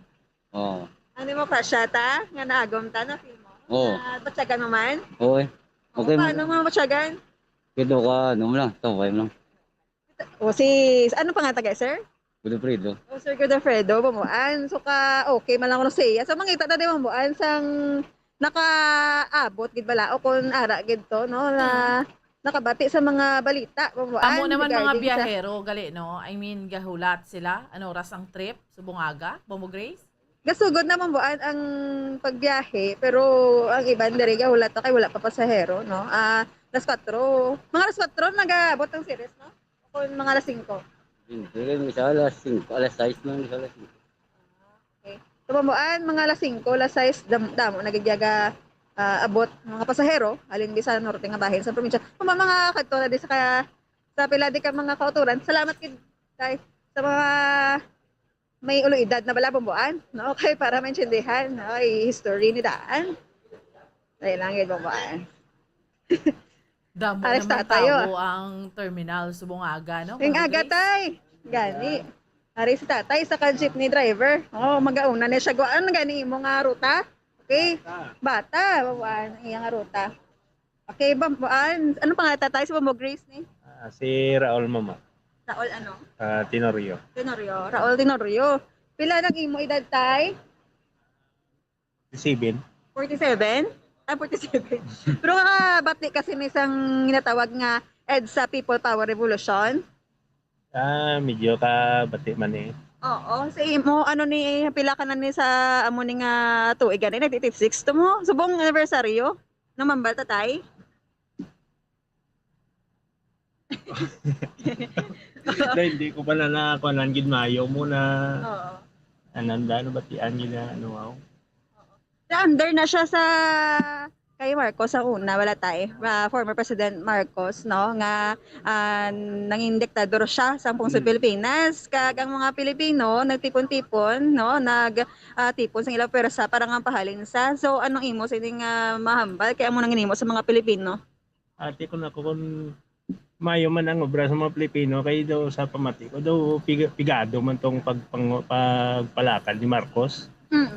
Oh. Ang demokrasya ta, nga naagom ta, na feel mo? Oo. Na batyagan mo man? Oy. Oo, Okay man. Paano mga batyagan? Kito ka, ano mo lang, taway mo lang. O si, ano pa nga taga, sir? Godofredo. O Sir Godofredo, Bambuan. So ka, okay man lang ko siya. So mangita na di Bambuan sang nakaabot gid bala o kung ara gid to, no? Na nakabati sa mga balita, Bambuan. Amo naman mga regarding sa- biyahero, gali, no? I mean, gahulat sila. Ano oras ang trip? Subong aga? Bombo Grace? Gasugod na Bambuan ang pagbiyahe, pero ang iban diri gahulat na kay wala pa pasahero, no? Ah, alas kwatro. Mga alas kwatro nagaabot ang series, no? O kung mga alas singko. Hindi rin, isa alas singko, alas sais na, isa alas singko. Okay. So, Bambuan, mga alas singko, alas sais, dam, damo nagagyaga ah, abot mga pasahero, halin sa norte nga bahin sa probinsya. Kung mga kadto na di sa ka, sa pila di ka mga kauturan, salamat gid kay sa mga may ulo edad na bala, Bambuan, no? Okay, para maintindihan, no? I history ni daan. Ay lang gid, Bambuan. Damo Alas naman tatayo, tao ang terminal subong aga, no? Ang aga, Grace? Tay. Gani. Ari si tatay, isa ka jeepney driver. Oh, magauna na siya. Guan gani imo nga ruta? Okay. Bata, Bambuan, ang iyang ruta. Okay, Bambuan. Anong pangalan, tatay? Si Bombo Grace ni? Ah, si Raul, mama. Raul ano? Ah, Tenorio. Tenorio. Raul Tenorio. Pila nang imo edad, tay? Si Sibin. Forty-seven? Ah, forty-seven. Pero nga, bati kasi may isang ginatawag nga EDSA People Power Revolution. Ah, medyo kabati man eh. Oo. Sa imo, ano ni, pila ka na ni sa amo ni nga tuig gani? Nag-eighty-six to mo? Subong anibersaryo? Nang mambal, tatay? Dahil hindi ko pa na nakuanan gid maayo muna. Oo. Ananda, ano, batian gid na, ano, wow. Na under na siya sa kay Marcos ang una, wala tay. Ah, former President Marcos, no, nga ah, nanging diktador siya sa Pilipinas. Kag ang mga Pilipino nagtipon-tipon, no, nag ah, tipon sa ilang pwersa para nga pahalin sa. So, anong imo sa ining ah, mahambal kay amo nang ginhimo sa mga Pilipino? Ate ko na ko kung maayo man ang obra sa mga Pilipino kay daw sa pamati ko daw piga- pigado man tong pagpang, pagpalakad ni Marcos. Mm.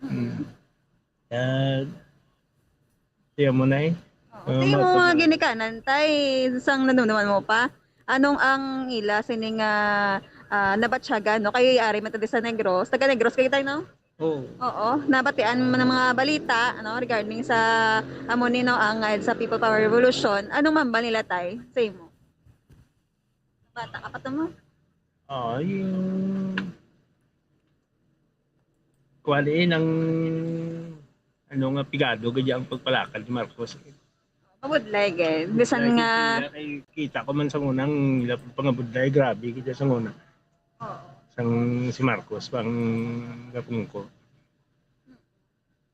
Mm. Kaya, tiyan mo na eh. Sa imo mga ginikanan, tay, sang nanumduman mo pa, anong ang ila sining ah, ah, nabatyagan, no? Kay ari man ta di sa Negros. Taga Negros kayo, tay, no? Oo. Oo, nabatian mo ng mga balita, ano, regarding sa amo ni, no, ang ah, sa People Power Revolution. Anong mambal nila, tay, sa imo? Bata ka pa to mo? Oo, yung kuwali eh, ng ano nga pigado gadya ang pagpalakad ni Marcos. Mabudlay, gid. Bisan nga, Kay kita ko man sa unang ila pangabudlay, grabe kita sa una. oo. Sang si Marcos pang gapungko.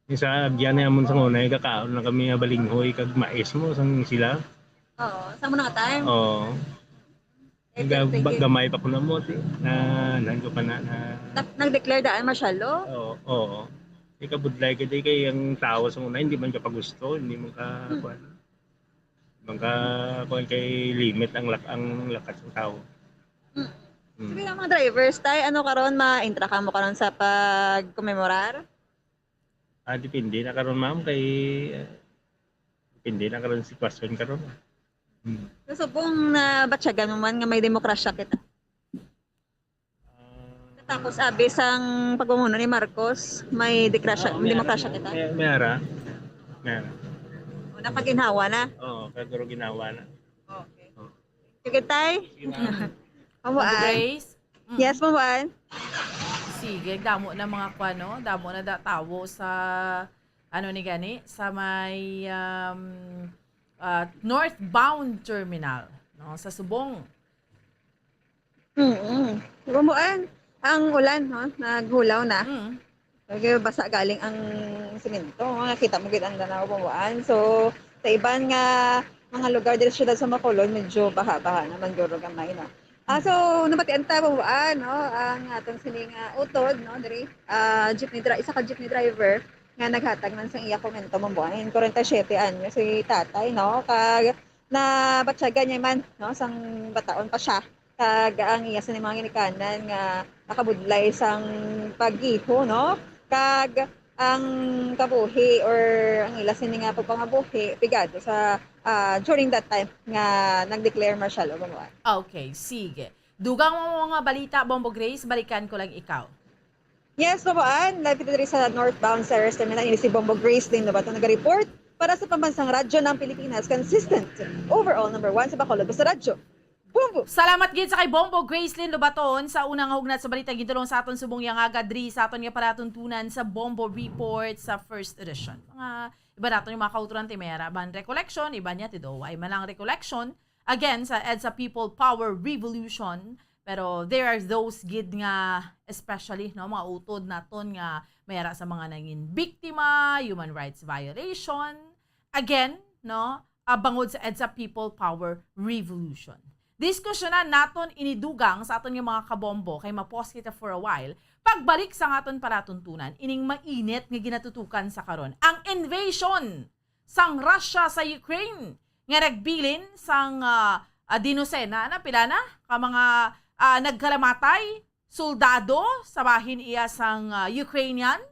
Isa agyan na amon sa una, kakaon lang kami nga balinghoy kag mais mo sang sila. Oo, sa muna nga time. Oo. Eh, Ga-, thank ba-, you. Gamay pa ko na mo, ti. Na, nang ko pa na, na Nag-, nag-declare daan martial law? Oo, oo. Ikabudlay ka di kay ang tao sa una, hindi man ka pagusto, hindi man ka, Hmm. kuwan. Man ka, kuwan kay limit ang lak-, ang lakat ng tao. Hmm. Hmm. Sabi ng mga drivers, tay, ano karon, ma-intra ka mo karon sa pag-commemorar? Ah, depende na karon, ma'am, kay, ah, depende na karon si question karon. Hmm. Sa subong na batyagan mo man nga may demokrasya kita. Ah. Tapos abi sang pagmumuno ni Marcos, may dikrasya, Ah, may demokrasya ara. Kita. May, may ara. May ara. O, nakaginhawa na? Oo, kaguro ginhawa na. Okay. Oo. Sige, tay. Sige, ma'am. Pamuan. Grace? Mm. Yes, pamuan. Sige, damo na mga kwan, no? Damo na da-, tawo sa, ano ni gani, sa may, um, ah, northbound terminal, no? Sa Subong. Mm-mm. Pamuan, ang ulan, no? Naghulaw na. Mm. Kaya basa galing ang semento. Makita mo gid ang Danao, Bubuan. So, sa iban nga mga lugar diri sa siyudad sa Bacolod, medyo baha-baha naman guro gamay, no? Ah, so, nabatian ta, Bubuan, no? Ang atong sining, ah, utod, no? Diri, ah, jeepney dri-, isa ka jeepney driver nga naghatag man sang iya komento, Bubuan. Kwarenta y siyete anyos si tatay, no? Kag nabatyagan niya man, no? Sang bataon pa siya. Kag ang iya sa mga ginikanan nga nakabudlay sang pag-iho, no? Kag ang kabuhi or ang ila sini nga pagpangabuhi pigado sa, ah, during that time nga nag-declare martial law, Bubuan. Okay, sige. Dugang mo mga balita, Bombo Grace, balikan ko lang ikaw. Yes, Bubuan. Live kita diri sa northbound Ceres Terminal. Ini si Bombo Grace Lynn Lobato nag-report para sa Pambansang Radyo ng Pilipinas. Consistent overall number one sa Bacolod Basta Radyo. Bombo! Salamat gid sa kay Bombo Grace Lynn Lobaton sa unang hugnat sa balita gintulong sa aton subong yang aga diri sa aton nga palatuntunan sa Bombo Report sa first edition. Mga iba naton yung mga kauturan, ti may ara ban recollection, iba niya ti do ay man lang recollection. Again, sa EDSA People Power Revolution, pero there are those gid nga, especially, no, mga utod naton nga may ara sa mga nangin biktima, human rights violation. Again, no, ah, bangod sa EDSA People Power Revolution. Diskusyonan naton ini dugang sa aton nga mga kabombo kay ma-pause kita for a while. Pagbalik sa aton palatuntunan, ining mainit nga ginatutukan sa karon, ang invasion sang Russia sa Ukraine, nga nagbilin sang, ah, ah, dinosena na, pila na ka mga, ah, nagkalamatay soldado sa bahin iya sang, ah, Ukrainian,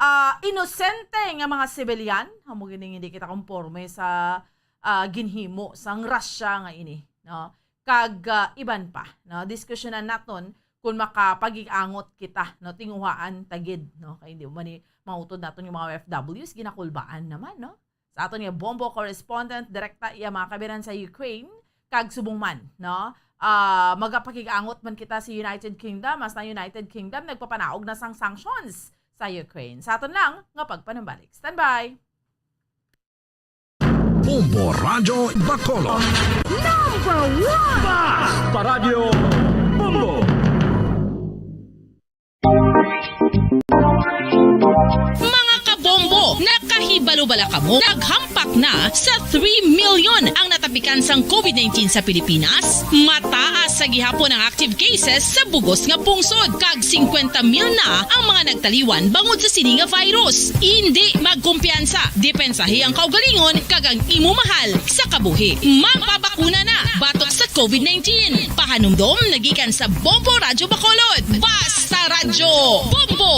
ah, inosente nga mga sibilyan. Amo gini, hindi kita konporme sa, ah, ginhimo sang Russia nga ini, no? Kag, ah, iban pa, no? Diskusyonan naton kung makapag-angot kita, no? Tinguhaan ta gid, no? Kay hindi man ni mautod naton yung mga O F Ws, ginakulbaan naman, no? Sa aton nga Bombo correspondent, direkta iya mga kabiran sa Ukraine, kag subong man, no? Ah, magapakig-angot man kita sa United Kingdom, mas na United Kingdom nagpapanaog na sang sanctions sa Ukraine. Sa aton lang nga pagpanumbalik. Standby! Bombo Radyo Bacolod. Number one! Basta Radyo Bombo! Mga kabombo, nakahibalo bala kamo? Naghampak na sa three million ang natapikan sang COVID nineteen sa Pilipinas. Mataas sa gihapon ang active cases sa bugos nga pungsod, kag singkwenta mil na ang mga nagtaliwan bangod sa sini nga virus. Indi magkumpiyansa, depensahi ang kaugalingon kag ang imo mahal sa kabuhi. Magpabakuna na batok sa COVID nineteen. Pahanumdom na gikan sa Bombo Radyo Bacolod. Basta Radyo Bombo!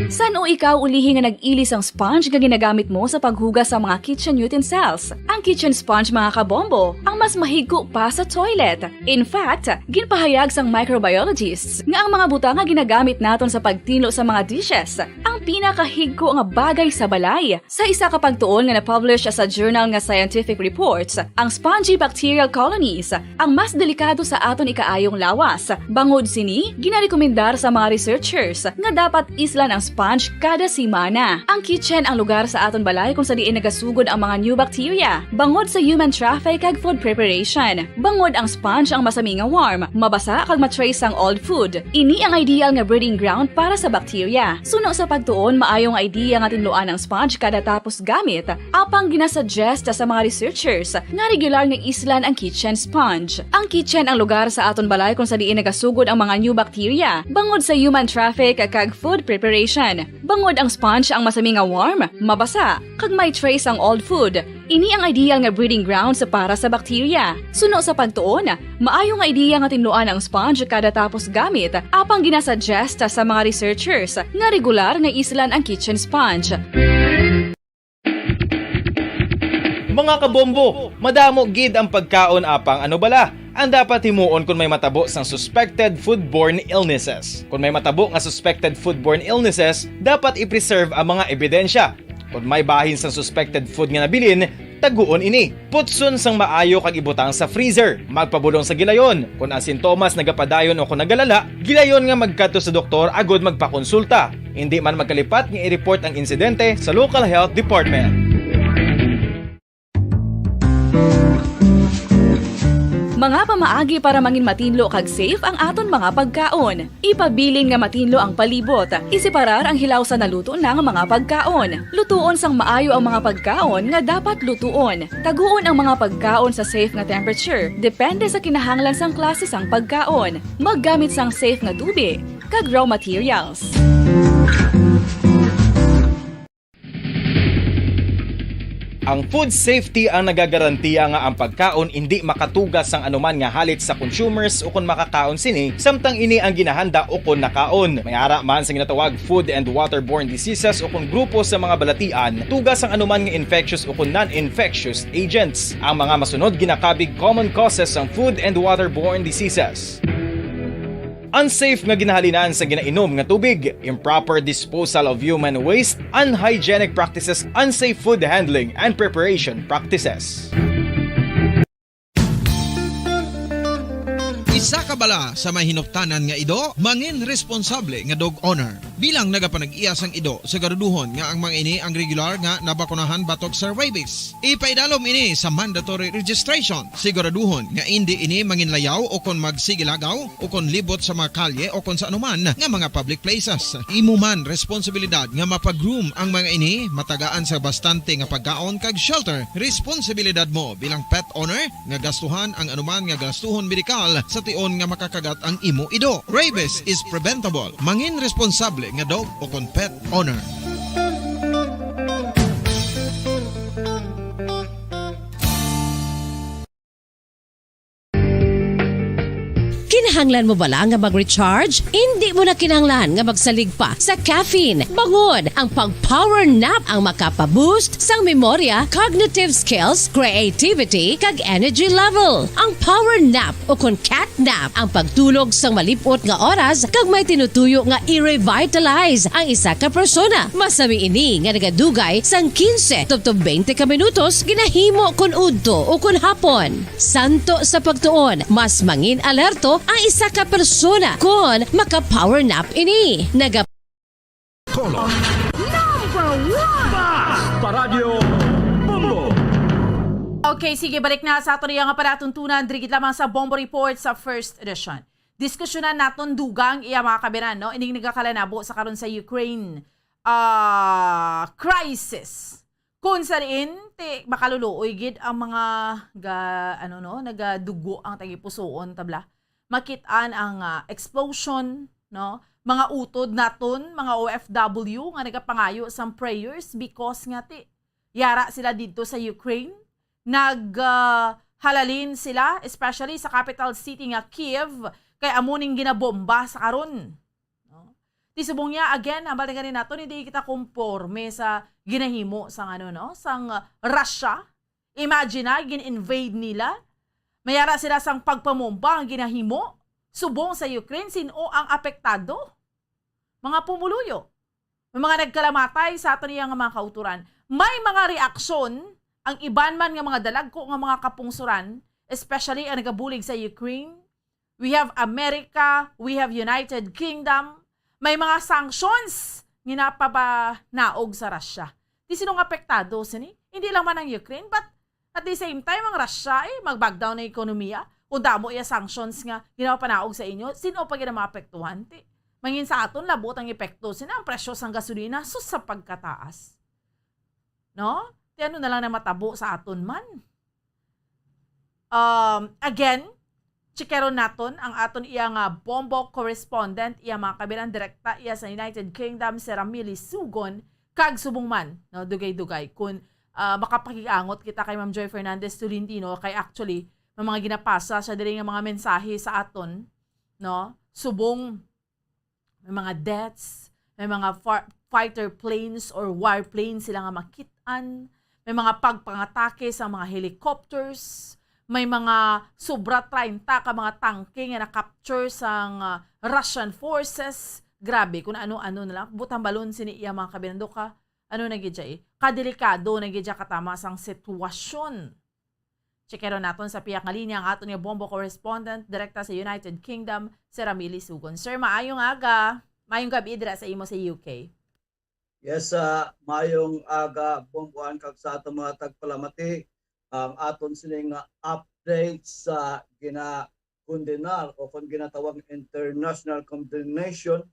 San-o ikaw ulihi nga nag-ili sang sponge nga ginagamit mo sa paghugas sa mga kitchen utensils? Ang kitchen sponge, mga kabombo, ang mas mahigko pa sa toilet. In fact, ginpahayag sang microbiologists nga ang mga butang nga ginagamit naton sa pagtinlo sa mga dishes ang pinakahigko nga bagay sa balay. Sa isa ka pagtuon nga na-publish sa journal nga Scientific Reports, ang spongy bacterial colonies ang mas delikado sa aton ikaayong lawas. Bangod sini, ginarekomendar sa mga researchers nga dapat islan ang sponge kada semana. Ang kitchen ang lugar sa aton balay kung sa diin nagasugod ang mga new bacteria bangod sa human traffic kag food preparation. Bangod ang sponge ang masami nga warm, mabasa kag ma-trace sang old food. Ini ang ideal nga breeding ground para sa bacteria. Suno sa pagtuon On, maayo nga idea nga tinluan ang sponge kada tapos gamit. Apang ginasuggest sa mga researchers nga regular nga islan ang kitchen sponge. Ang kitchen ang lugar sa aton balay kung sa diin nagasugod ang mga new bacteria bangod sa human traffic kag food preparation. Bangod ang sponge ang masami nga warm, mabasa, kag may trace ang old food. Ini ang ideal nga breeding grounds para sa bacteria. Suno sa pagtuon, maayo nga ideya nga tinluan ang sponge kada tapos gamit, apang ginasuggest sa mga researchers nga regular nga islan ang kitchen sponge. Mga kabombo, madamo gid ang pagkaon, apang ano bala ang dapat himuon kon may matabo sang suspected foodborne illnesses? Kon may matabo nga suspected foodborne illnesses, dapat i-preserve ang mga ebidensya. Kon may bahin sang suspected food nga nabilin, taguon ini. Putson sang maayo kag ibutang sa freezer. Magpabulong sa gilayon. Kon ang sintomas nagapadayon o kon nagalala, gilayon nga magkadto sa doktor agud magpakonsulta. Indi man magkalipat nga i-report ang insidente sa local health department. Mga pamaagi para mangin matinlo kag safe ang aton mga pagkaon. Ipabilin nga matinlo ang palibot. Iseparar ang hilaw sa naluto na nga mga pagkaon. Lutuon sang maayo ang mga pagkaon nga dapat lutuon. Taguon ang mga pagkaon sa safe nga temperature, depende sa kinahanglan sang klase sang pagkaon. Maggamit sang safe nga tubig kag raw materials. Ang food safety ang nagagarantiya nga ang pagkaon indi makatuga sang anuman nga halit sa consumers ukon makakaon sini, samtang ini ang ginahanda ukon nakaon. May ara man sa ginatawag food and waterborne diseases ukon grupo sa mga balatian, tuga sang anuman nga infectious ukon non-infectious agents. Ang mga masunod ginakabig common causes sang food and waterborne diseases. Unsafe nga ginahalinan sa ginainom nga tubig, improper disposal of human waste, unhygienic practices, unsafe food handling and preparation practices. Isa ka bala sa may hinuktanan nga ido, mangin responsable nga dog owner. Bilang nagapanag-iya sang ido, siguraduhon nga ang mga ini ang regular nga nabakunahan batok sa rabies. Ipaidalom ini sa mandatory registration. Siguraduhon nga indi ini manginlayaw o kon magsigilagaw o kon libot sa mga kalye o kon sa anuman nga mga public places. Imo man responsibilidad nga mapagroom ang mga ini, matagaan sa bastante nga pagkaon kag shelter. Responsibilidad mo bilang pet owner nga gastuhan ang anuman nga gastuhon medikal sa tion nga makakagat ang imo ido. Rabies is preventable. Mangin responsable nga dog o kon pet owner. Kinahanglan mo bala nga mag-recharge? Indi mo na kinahanglan nga magsalig pa sa caffeine. Bangod ang pag-power nap ang makapa-boost sang memorya, cognitive skills, creativity, kag energy level. Ang power nap o kon cat nap ang pagtulog sang malip-ot nga oras kag may tinutuyo nga i-revitalize ang isa ka persona. Masami ini nga nagadugay sang quince tubtob twenty ka minutos ginahimo kon udto o kon hapon. Santo sa pagtuon, mas mangin alerto ang isa ka persona kon maka-power nap ini. Naga- Color. Number one! Basta Radyo Bombo! Okay, sige, balik na sa ato nga palatuntunan, diri gid lamang sa Bombo Report sa First Edition. Diskusyonan naton dugang iya mga kabiran, no? Ining nagakalanabo sa karon sa Ukraine ah, crisis. Kung sa diin, ti, makaluluoy gid ang mga ga, ano, no, nagadugo ang tagipusoon, tabla. Makit-an ang ah, explosion, no? Mga utod naton, mga O F W nga nagapangayo sang prayers because nga ti yara sila didto sa Ukraine, nag ah, halalin sila, especially sa capital city nga Kiev, kay amo ning ginabomba sa karon. No? Ti subong niya, again, hambal na gani naton, hindi kita konporme sa ginahimo sang, ano, no, sang Russia. Imagine na, gin-invade nila. May ara sila sang pagpamomba ang ginahimo subong sa Ukraine. Sin-o ang apektado? Mga pumuluyo. May mga nagkalamatay sa aton iya nga mga kauturan. May mga reaksyon ang iban man nga mga dalagko nga mga kapungsoran, especially ang nagabulig sa Ukraine. We have America, we have United Kingdom. May mga sanctions nga ginapapanaog sa Russia. Ti sino ang apektado sini? Hindi lang man ang Ukraine, but at the same time, ang Russia, eh, mag-back down ang ekonomiya. Kung damo iya sanctions nga ginapapanaog sa inyo, sino pa gid ang maapektuhan? Ti, Mangin sa aton labot ang epekto sina ang presyo sang gasolina sus sa pagkataas. No? Ti ano na lang na matabo sa aton man. Um, again, chikeron naton ang aton iya nga Bombo correspondent, iya mga kabilang direkta iya sa United Kingdom, si Ramili Sugon, kag subong man, no, dugay-dugay kun ah, makapakig-angot kita kay Ma'am Joy Fernandez Tolentino kay actually may mga ginapasa siya diri nga mga mensahe sa aton, no? Subong may mga deaths, may mga far- fighter planes or warplanes sila nga makit-an, may mga pagpangatake sa mga helicopters, may mga sobra treinta ka mga tangke nga na-capture sang ah, Russian forces. Grabe, kung ano-ano na lang. Butang balon sini iya mga kabinando ka. Ano na gid siya eh? Kadelikado na gid siya katama sang sitwasyon. Chekero naton sa pihak nga linya ang aton nga Bombo correspondent direkta sa United Kingdom, si Ramili Sugon. Sir, maayong aga. Maayong gabi dira sa imo sa U K. Yes, ah, maayong aga, Bomboan, kag sa aton mga tagpalamati. Ang aton sining nga update sa ginakondenar o kon ginatawag international condemnation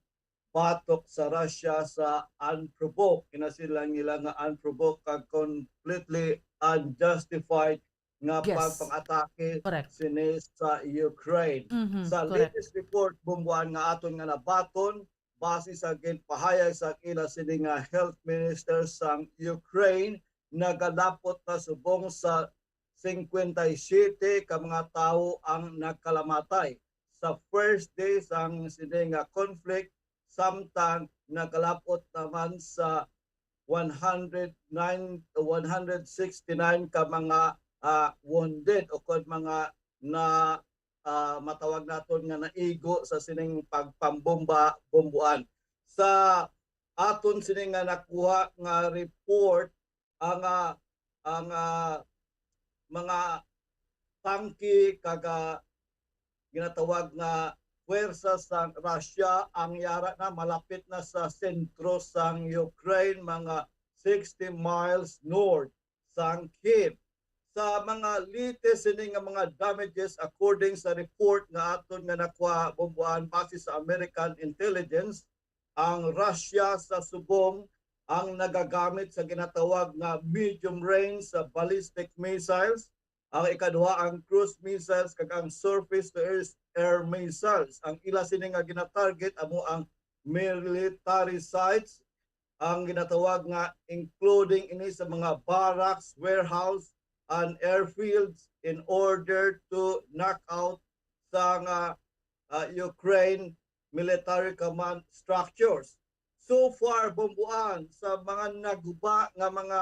batok sa Russia sa unprovoked, kinasilang nila nga unprovoked kag completely unjustified nga Yes. pagpang-atake Correct. sini sa Ukraine. Mhm, Sa correct. Latest report, Bomboan, nga aton nga nabaton, base sa ginpahayag sa ila sini nga health minister sang Ukraine, nagalapot na subong sa cincuenta y siete ka mga tawo ang nagkalamatay sa first day sang sini nga conflict, samtang nagalapot naman sa one hundred nine, one hundred sixty-nine ka mga ah, wounded o kon mga na ah, matawag naton nga naigo sa sining pagpambomba, bombuan. Sa aton sini nga nakuha nga report, ang ah, ang ah, mga tangke kag ah, ginatawag nga puwersa sang Russia ang yara na malapit na sa sentro sang Ukraine, mga sixty miles north sang Kyiv. Sa mga latest sini nga mga damages, according sa report nga aton nga nakuha, Bomboan, base sa American intelligence, ang Russia sa subong ang nagagamit sa ginatawag nga medium range sa ballistic missiles, ang ikaduha ang cruise missiles, kag ang surface to air, air missiles. Ang ila sini nga ginatarget amo ang military sites, ang ginatawag nga including ini sa mga barracks, warehouse, and airfields in order to knock out sa nga ah, Ukraine military command structures. So far, Bomboan, sa mga naguba nga mga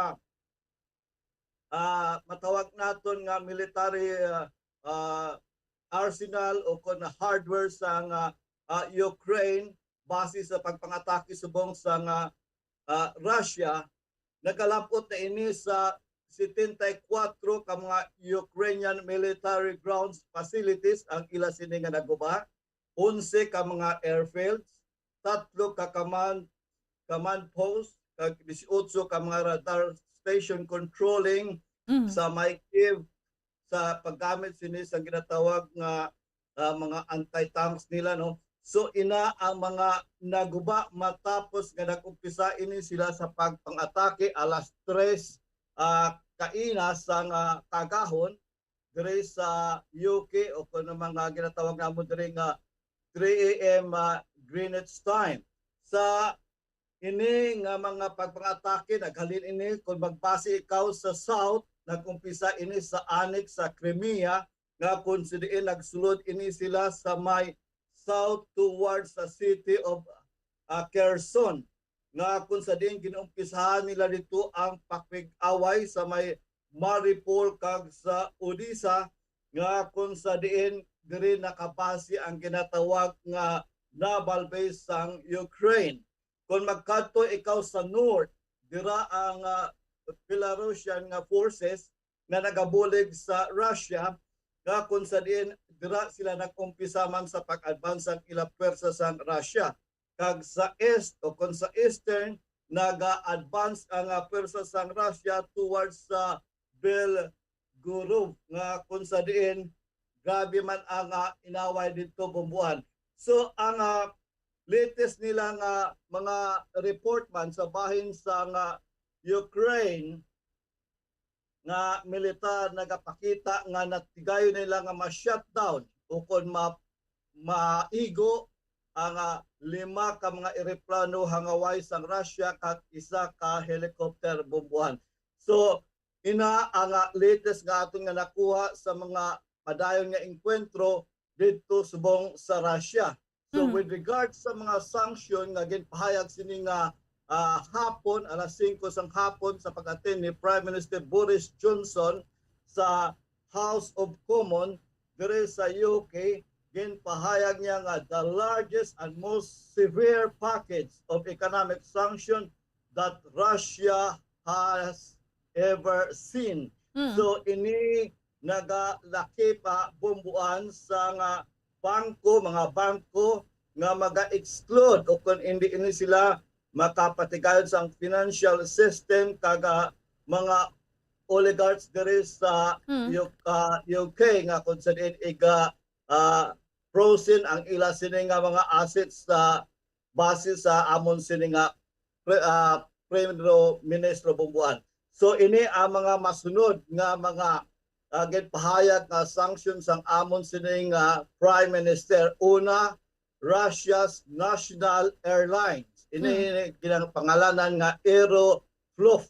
ah, matawag naton nga military ah, ah, arsenal o kon hardware sa nga ah, Ukraine, base sa pagpangatake subong sa nga ah, Russia, nagalapot na ini sa setenta y kuwatro ka mga Ukrainian military grounds facilities ang ila sini nga naguba, onse ka mga airfields, tatlo ka command command post, kag dieciocho ka mga radar station controlling Mhm. sa may Kyiv sa paggamit sini sa ginatawag nga ah, mga anti-tanks nila, no? So ina ang mga naguba matapos nga nag-umpisa ini sila sa pagpang-atake alas tres ah, kaina sa nga kagahon diri sa U K o kuno mga ginatawag namo diri nga three A M ah, Greenwich time. Sa ini nga mga pagpang-atake naghalin ini kung magbase ikaw sa south, nag-umpisa ini sa annex sa Crimea, nga kung sa diin nagsulod ini sila sa may south towards sa city of ah, Kherson, nga kung sa diin ginuumpisahan nila dito ang pakig-away sa may Mariupol kag sa Odessa, nga kung sa diin diri nakabase ang ginatawag nga naval base sang Ukraine. Kung magkadto ikaw sa north, dira ang ah, Belarusian nga forces nga nagabulig sa Russia, nga kung sa diin dira sila nag-umpisa man sa pag-advance ang ila pwersa sang Russia. Kag sa east o kung sa eastern, naga-advance ang ah, pwersa sang Russia towards sa Belgorod, nga kung sa diin grabe man ang ah, inaway dito, Bomboan. So ang ah, latest nila nga mga report man sa bahin sa nga Ukraine nga militar nagapakita nga natigayon nila nga ma-shutdown o kon ma maigo ang ah, lima ka mga eroplano hangaway sang Russia kag isa ka helicopter bombuhan. So ina ang ah, latest nga aton nga nakuha sa mga padayon nga engkwentro didto subong sa Russia. So Mm. with regard sa mga sanction nga ginpahayag sini nga ah, hapon, alas singko sang hapon sa pag-attend ni Prime Minister Boris Johnson sa House of Commons diri sa U K, ginpahayag niya nga the largest and most severe package of economic sanction that Russia has ever seen. Mm. So ini nagalakip ah, bombuan sa nga bangko, mga bangko nga maga-exclude o kung hindi ini sila makapatigayon sa financial system kag ah, mga oligarchs diri sa Mm. U- ah, U K nga kung sa diin iga ah, frozen ang ila sini nga mga assets sa base sa amon sini nga pre, ah, Primero Ministro Bumbuan. So ini ang mga masunod nga mga ah, ginpahayag nga sanction sang amon sini nga Prime Minister. Una, Russia's national airlines. Ini Hmm. ginapangalanan nga Aeroflot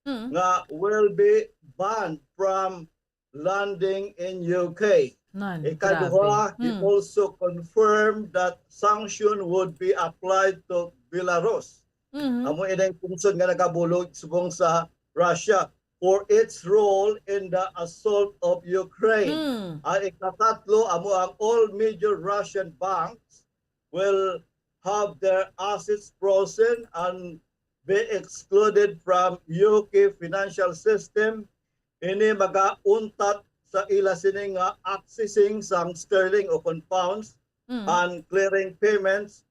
Mm. nga will be banned from landing in U K. Nan, Ikaduha, grabe. he Mm. also confirmed that sanction would be applied to Belarus. Mhm. Amo inang pungsod nga nagabulog subong sa Russia for its role in the assault of Ukraine. Mm. Ang ikatatlo, amo ang all major Russian banks will have their assets frozen and be excluded from U K financial system. Ini magauntat sa ila sini nga accessing sang sterling o kon pounds Mm. and clearing payments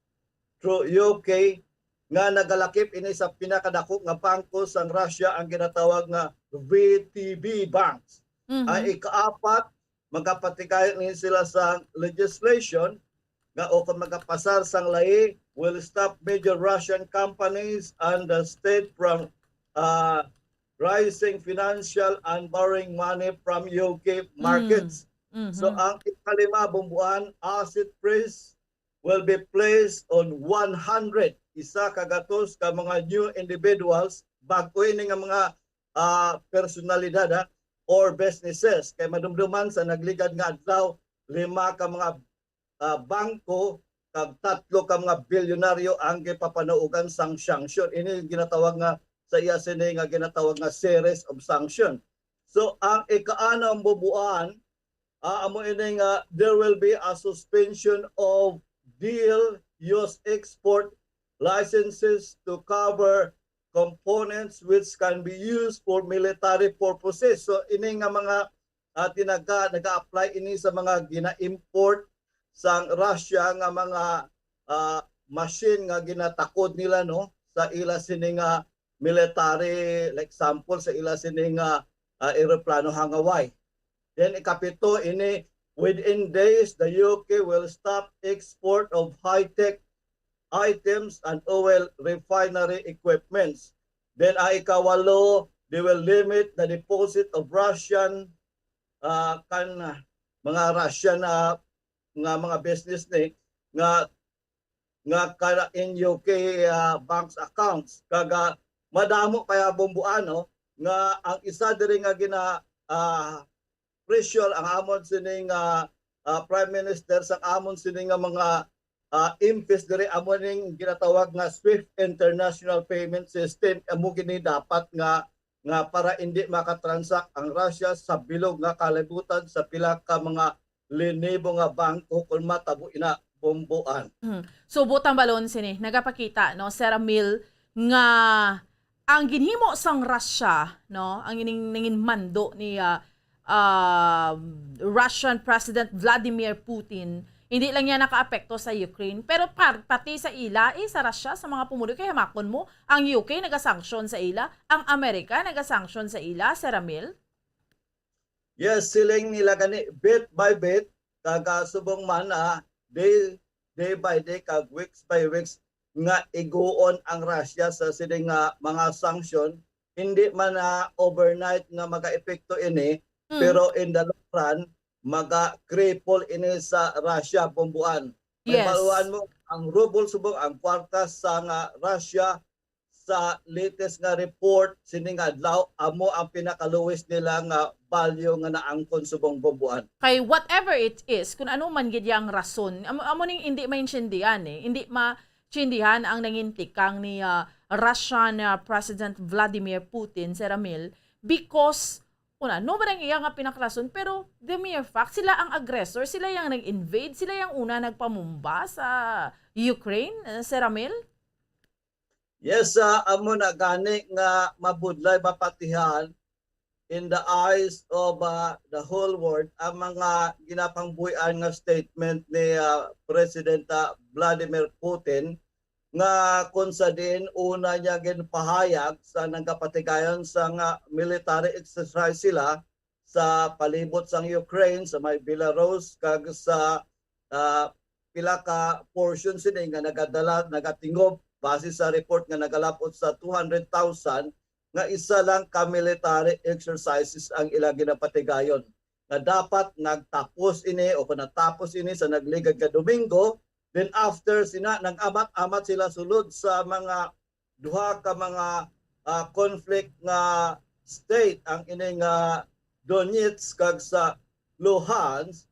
through U K nga nagalakip ini sa pinakadako nga bangko sang Russia ang ginatawag nga V T B banks. Mhm. Ang ikaapat, magapatigayon ni sila sa legislation nga o kung magapasar sang layi will stop major Russian companies and the state from uh, raising financial and borrowing money from U K markets. Mhm. So ang ikalima, Bumbuan, asset freeze will be placed on one hundred, isa ka gatos ka mga new individuals, bag-o ini nga mga ah, personalidad ha, or businesses. Kay madumduman sa nagligad nga adlaw, lima ka mga ah, bangko kag tatlo ka mga bilyonaryo ang gipapanaugan sang sanction. Ini ginatawag nga sa iya sini nga ginatawag nga series of sanction. So ang ikaanam, Bumbuan, ah, amo ini nga there will be a suspension of dual use export licenses to cover components which can be used for military purposes. So ini nga mga ah, tinaga naga-apply ini sa mga gina-import sang Russia nga mga ah, machine nga ginatakod nila, no, sa ila sini nga military, like example sa ila sini nga ah, eroplano hangaway. Then ikapito ini, within days the U K will stop export of high-tech items and oil refinery equipments. Then ang ikawalo, they will limit the deposit of Russian ah, kan ah, mga Russian ah, nga mga business ni nga nga ka in U K ah, banks accounts. Kag ah, madamo kaya, Bumbuan, no, nga ang isa diri nga gina ah, pressure ang amon sini nga ah, Prime Minister sa amon sini nga mga ah, M Ps diri, amo ning ginatawag nga swift international payment system. Amo gini dapat nga nga para indi makatransak ang Russia sa bilog nga kalibutan sa pila ka mga linibo nga bangko kon matabo ina, Bumbuan. Mhm. So, butang balon sini, nagapakita, no, Sir Ramil, nga ang ginhimo sang Russia, no, ang ining nangin mando ni ah, ah, Russian President Vladimir Putin, hindi lang niya nakaapekto sa Ukraine, pero par- pati sa ila, eh, sa Russia, sa mga pumuloy, kay hamakon mo, ang U K nagasanction sa ila, ang Amerika nagasanction sa ila, Sir Ramil? Yes, siling nila gani bit by bit, kag ah, subong man ah, they day by day kag weeks by weeks nga iguon ang Russia sa sini nga mga sanction, hindi man na overnight nga makaepekto ini, Mm. pero in the long run, maga-cripple ini sa Russia, Bombuan. May Yes. maluan mo, ang ruble subong, ang kwarta sa nga Russia, sa latest nga report, sini nga adlaw, amo ang pinaka-lowest nila nga value nga naangkon subong, Bombuan. Kay whatever it is, kung ano man gid yang rason, amo, amo ning hindi maintindihan eh. Hindi maintindihan ang nangintikang ni ah, Russian ah, President Vladimir Putin, Sir Ramil, because kung ano man ang iya nga pinakarason, pero the mere fact, sila ang aggressor, sila yang nag-invade, sila yang una nagpamumba sa Ukraine, eh, Sir Ramil? Yes, ah, amo na gani nga mabudlay mapatihan in the eyes of ah, the whole world ang mga ginapangbuy-an nga statement ni ah, President ah, Vladimir Putin, nga kung sa diin una niya ginpahayag sa nagapatigayon sa nga military exercise sila sa palibot sang Ukraine, sa may Belarus, kag sa ah, pila ka portion sini nga nagadala, nagatingob, base sa report nga nagalabot sa two hundred thousand, nga isa lang ka military exercises ang ilang ginapatigayon, nga dapat nagtapos ini o kung natapos ini sa nagligad nga Domingo, then after sina, nag-amat-amat sila sulod sa mga duha ka mga ah, conflict nga state, ang ini nga Donetsk kag sa Luhansk,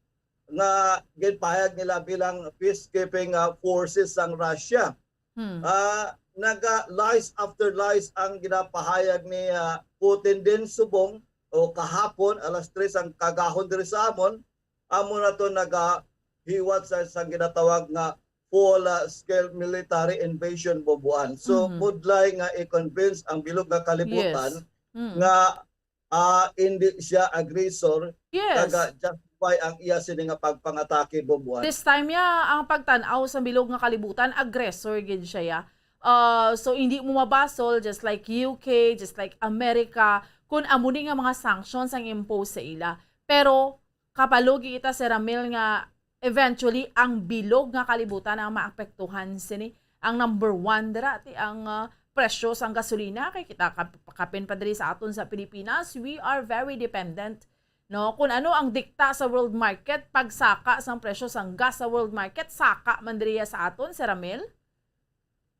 nga ginpahayag nila bilang peacekeeping ah, forces sang Russia. Hmm. Ah, naga lies after lies ang ginapahayag ni ah, Putin din subong o kahapon alas tres ang kagahon diri sa amon, amo na to nagahiwat sa isang ginatawag nga full ah, scale military invasion, Bombuan. So Mhm. Budlay nga i-convince ang bilog nga kalibutan Yes. Mm. nga ah, hindi siya aggressor, Yes. Naga-justify ang iya sini nga pagpangatake, Bombuan. This time ya, ang pagtan-aw sa bilog nga kalibutan, aggressor gid siya ya. Uh, so hindi mo mabasol, just like U K, just like America, kung amo ni nga mga sanctions ang impose sa ila. Pero kapalugi kita, Sir Ramil, nga eventually ang bilog nga kalibutan ang maapektuhan sini. Ang number one dira ti ang uh, presyo sang gasolina, kay kita kap- kapin pa diri sa aton sa Pilipinas, we are very dependent, no? Kung ano ang dikta sa world market, pagsaka sang presyo sang gas sa world market, saka man diri sa aton, Sir Ramil?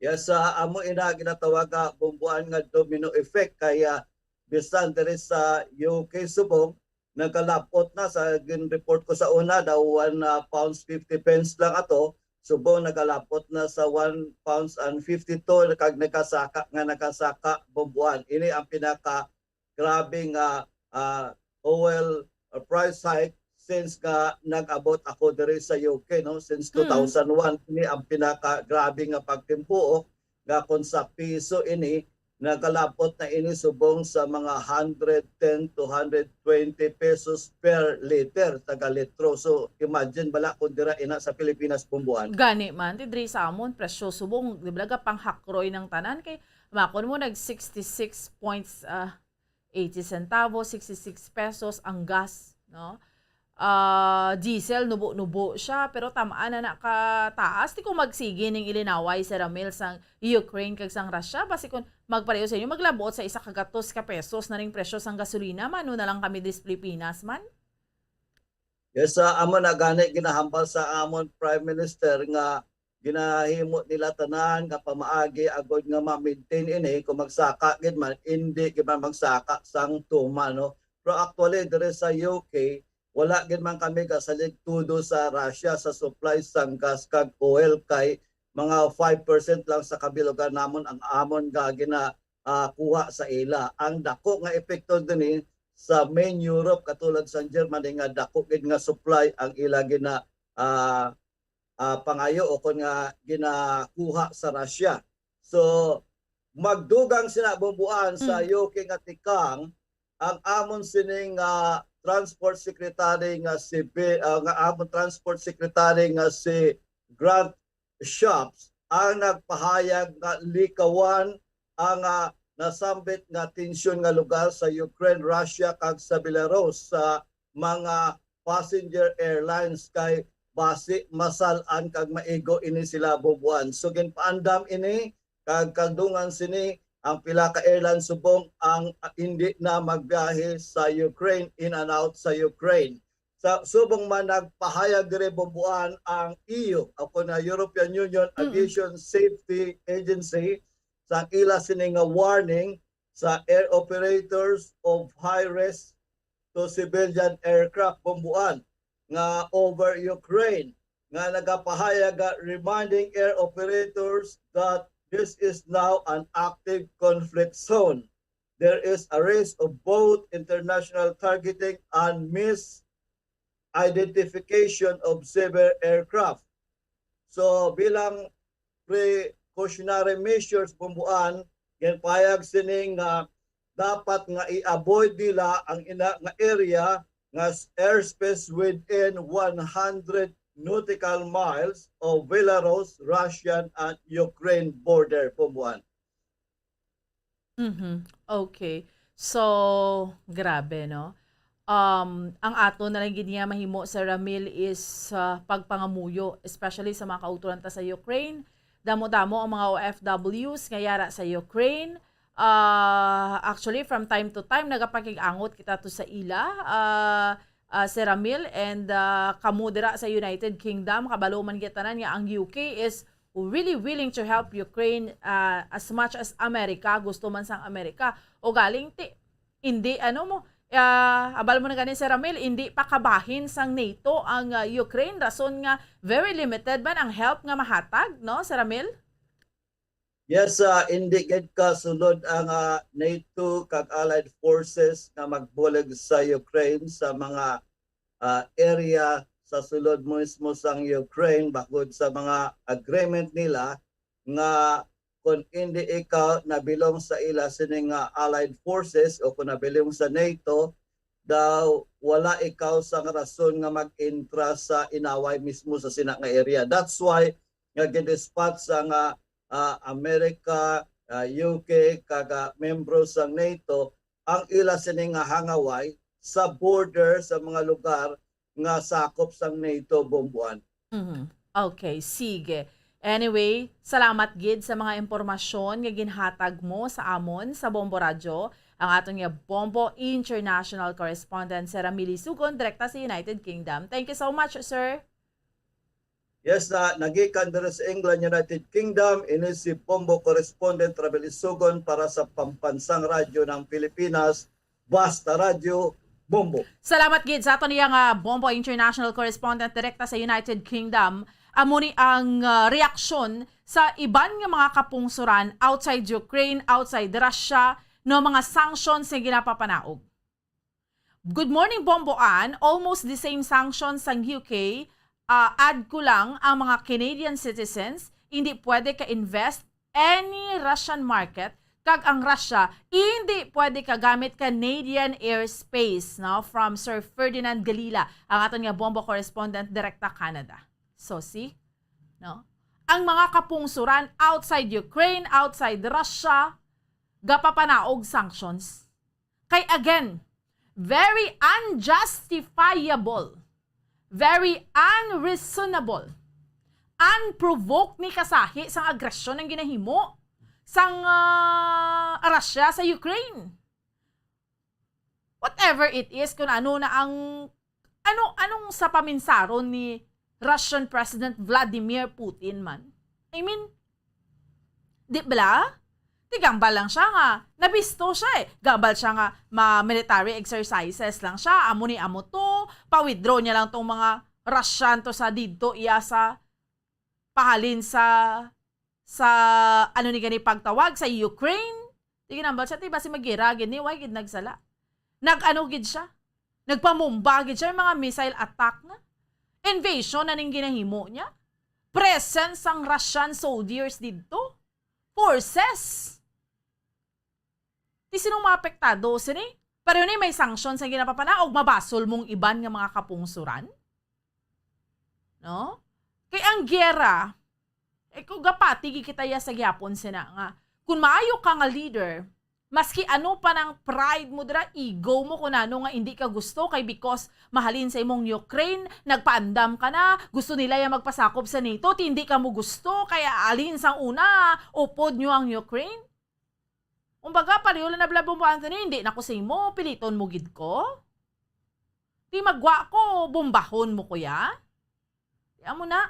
Yes, sa amo ina ginatawag nga Bombuan nga domino effect, kaya bisan diri sa U K subong nagalabot na sa gin-report ko sa una daw one ah, pounds fifty pence lang ato, subong nagalabot na sa one pounds and fifty-two kag nakasaka nga nakasaka, Bombuan. Ini ang pinaka grabe nga ah, oil ah, price hike since nga nag-abot ako diri sa U K, no, since Mm. two thousand one. Ini ang pinaka grabe nga pagtimbuok nga kung sa piso ini nagalabot na ini subong sa mga hundred ten to hundred twenty pesos per liter, taga litro. So imagine bala kung dira ina sa Pilipinas, Bombuan. Gani man, ti diri sa amon, presyo subong, di ba, panghakroy ng tanan kay makon mo nag sixty-six points, ah, eighty centavos, sixty-six pesos ang gas, no? Ah, diesel, nubo-nubo siya, pero tamaan na na ka taas. Ti kung magsigi ning ilinaway, Sir Ramil, sang Ukraine kag sang Russia, basi kung magpareho sa inyo, maglabot sa isa ka gatos ka pesos na ning presyo sang gasolina, mano na lang kami dis Pilipinas man? Yes, ah, amo na gani ginahambal sa amon Prime Minister nga ginahimo nila tanan nga pamaagi agod nga ma-maintain ini. Kung magsaka gid man, hindi gid man magsaka sang tuman, no? Pero actually, diri sa U K, wala gid man kami kasalig tudo sa Russia sa supply sang gas kag oil, kay mga five percent lang sa kabilugan namon ang amon nga gina ah, kuha sa ila. Ang dako nga epekto dini sa main Europe, katulad sa Germany, nga dako gid nga supply ang ila gina ah, ah, pangayo o kon nga ginakuha sa Russia. So magdugang sina, Bombuan, sa Mm. U K nga tikang ang amon sining ah, transport secretary nga si Be- ah, nga amon transport secretary nga si Grant Shapps ang nagpahayag nga likawan ang ah, nasambit nga tensyon nga lugar sa Ukraine, Russia kag sa Belarus sa mga passenger airlines, kay basi masal-an kag maigo ini sila, Bomboan. So, ginpaandam ini, kag kadungan sini ang pila ka airline subong ang, ah, hindi na magbiyahe sa Ukraine, in and out sa Ukraine. Sa, subong man nagpahayag diri, Bomboan, ang E U, ako na European Union Mm-mm. Aviation Safety Agency, sa ila sini nga warning sa air operators of high risk to civilian aircraft, Bomboan, nga over Ukraine, nga nagapahayag nga reminding air operators that this is now an active conflict zone. There is a risk of both international targeting and misidentification of civil aircraft. So, bilang precautionary measures, Bomboan, ginpahayag sini nga dapat nga i-avoid nila ang ina nga area nga s-, airspace within one hundred nautical miles of Belarus, Russian, and Ukraine border, Bomboan. Mhm. Okay. So, grabe, no? Um, ang ato na lang gid nga mahimo, Sir Ramil, is, ah, pagpangamuyo, especially sa mga kauturan ta sa Ukraine. Damo-damo ang mga O F Ws nga yara sa Ukraine. Ah, actually, from time to time, nagapakig-angot kita to sa ila, ah, ah, Sir Ramil, and, ah, kamo dira sa United Kingdom, kabalo man kita tanan nga ang U K is really willing to help Ukraine, ah, as much as America, gusto man sang America. O galing ti, hindi, ano mo, ah, abal mo na gani, Sir Ramil, hindi pa kabahin sang nato ang, ah, Ukraine, rason nga very limited man ang help nga mahatag, no, Sir Ramil? Yes, ah, hindi gid kasulod ang, ah, nato kag allied forces nga magbulig sa Ukraine sa mga, ah, area sa sulod mismo sang Ukraine, bakod sa mga agreement nila nga kung hindi ikaw nabilong sa ila sini nga allied forces o kung nabilong sa nato, daw wala ikaw sang rason nga mag-intra sa inaway mismo sa sina nga area. That's why nga gin-dispatch sa nga, ah, America, ah, U K, kag, ah, membro sang nato ang ila sini nga hangaway sa border sa mga lugar nga sakop sang nato, Bomboan. Mhm. Okay, sige. Anyway, salamat gid sa mga impormasyon nga ginhatag mo sa amon sa Bombo Radyo, ang aton nga Bombo International Correspondent, Sir Ramil Isugon, direkta sa United Kingdom. Thank you so much, sir. Yes, na nagikan diri sa England, United Kingdom, ini si Bombo Correspondent Ramil Isugon para sa Pambansang Radyo ng Pilipinas, Basta Radyo, Bombo. Salamat gid sa aton iya nga Bombo International Correspondent direkta sa United Kingdom. Amo ni ang, ah, reaksyon sa iban nga mga kapungsoran outside Ukraine, outside Russia, no, mga sanctions nga ginapapanaog. Good morning, Bomboan. Almost the same sanctions sang U K, ah, add ko lang ang mga Canadian citizens, hindi pwede ka-invest any Russian market, kag ang Russia hindi pwede kagamit Canadian airspace, no? From Sir Ferdinand Galila, ang aton nga Bombo correspondent direkta Canada. So, see? No? Ang mga kapungsoran outside Ukraine, outside Russia, gapapanaog sanctions. Kay again, very unjustifiable, very unreasonable, unprovoked ni kasahi sang agresyon ang ginahimo sang, ah, Russia sa Ukraine. Whatever it is, kung ano na ang, ano, anong sa paminsaron ni Russian President Vladimir Putin man? I mean, di bala? Di gambal lang siya nga, nabisto siya eh. Gambal siya nga ma-military exercises lang siya. Amo ni amo to, pa-withdraw niya lang tong mga Russian to sa didto iya sa pahalin sa, sa ano ni gani pagtawag, sa Ukraine. Di ginambal siya, ti basi magira gid ni, way gid nagsala. Nag-ano gid siya? Nagpamumba gid siya, mga missile attack na. Invasion na ning ginahimo niya. Presence sang Russian soldiers didto. Forces. Ti sinong maapektado sini? Pareho ni may sanctions ang ginapapanaog, mabasol mong iban nga mga kapungsoran? No? Kay ang giyera, eh, kung gapati gid kita ya sa gihapon sina nga, kung maayo ka nga leader, Maski ano pa nang pride mo dira, ego mo, kung ano nga hindi ka gusto, kay because mahalin sa imong Ukraine, nagpaandam ka na, gusto nila yang magpasakop sa nato, ti hindi ka mo gusto, kaya alin sang una, upod nyo ang Ukraine? Kumbaga, pareho lang na bala, Bombo Anthony, hindi na ko sa imo, piliton mo gid ko? Ti magwa ko, bombahon mo ko ya? Ti amo na.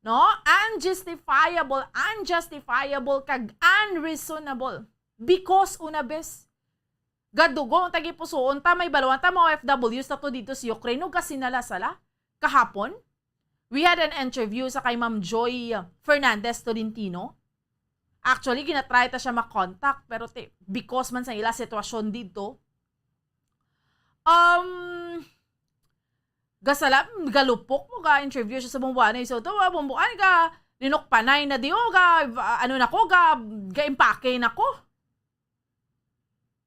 No? Unjustifiable, unjustifiable, kag unreasonable. Because una bes, gadugo ang tagipusoon ta, may baluan ta, mga O F Ws na to dito sa Ukraine, no? Gasinala-sala. Kahapon, we had an interview sa kay Ma'am Joy Fernandez Tolentino. Actually, ginatry ta siya makontak, pero ti-, because man sa ila sitwasyon dito, um, gasala, galupok mo, ga-interview siya sa Bombo Anthony Soto, ah, Bombo Anthony, ga linukpanay na di, o, ga, ano na ko, ga, ga-impake na ko.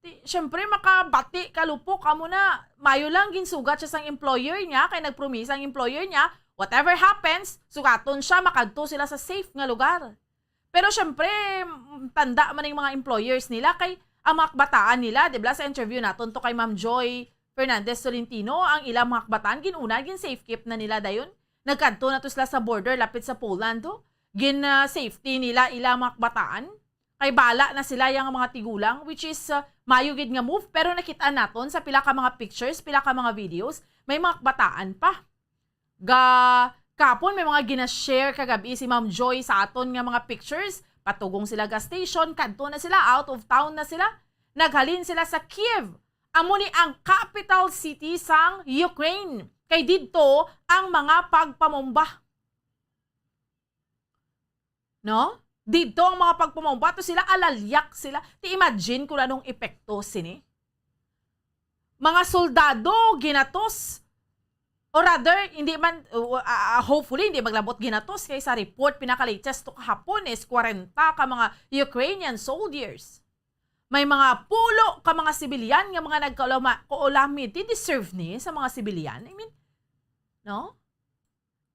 Ti, syempre, makabati, kalupok, amo na. Mayo lang ginsugat siya sang employer niya, kay nagpromisa ang employer niya, whatever happens, sugaton siya, makadto sila sa safe nga lugar. Pero syempre, m-, tanda man ang mga employers nila, kay ang mga kabataan nila, di ba, sa interview naton to kay Ma'am Joy Fernandez Tolentino, ang ilang mga kabataan, gin-una, gin-safe keep na nila dayon. Nagkadto na to sila sa border, lapit sa Poland to. Gin, ah, safety nila, ilang mga kabataan. Kay bala na sila yang mga tigulang, which is, uh, mayo gid nga move, pero nakita naton sa pila ka mga pictures, pila ka mga videos, may mga kabataan pa. Ga, kapon may mga gina-share kagabi si Ma'am Joy sa aton nga mga pictures, patugong sila ga station, kadto na sila, out of town na sila, naghalin sila sa Kyiv. Amo ni ang capital city sang Ukraine. Kay didto ang mga pagpamomba. No? Didto ang mga pagpamomba, to sila, alalyak sila. Ti imagine kung anong epekto sini. Mga soldado, ginatos. Or rather, hindi man, uh, uh, uh, hopefully, hindi maglabot ginatos. Kay sa report, pinaka-latest to kahapon is kwarenta ka mga Ukrainian soldiers. May mga pulo ka mga sibilyan nga mga nagkaulama-, kaulamid. Ti deserve ni sa mga sibilyan? I mean, no?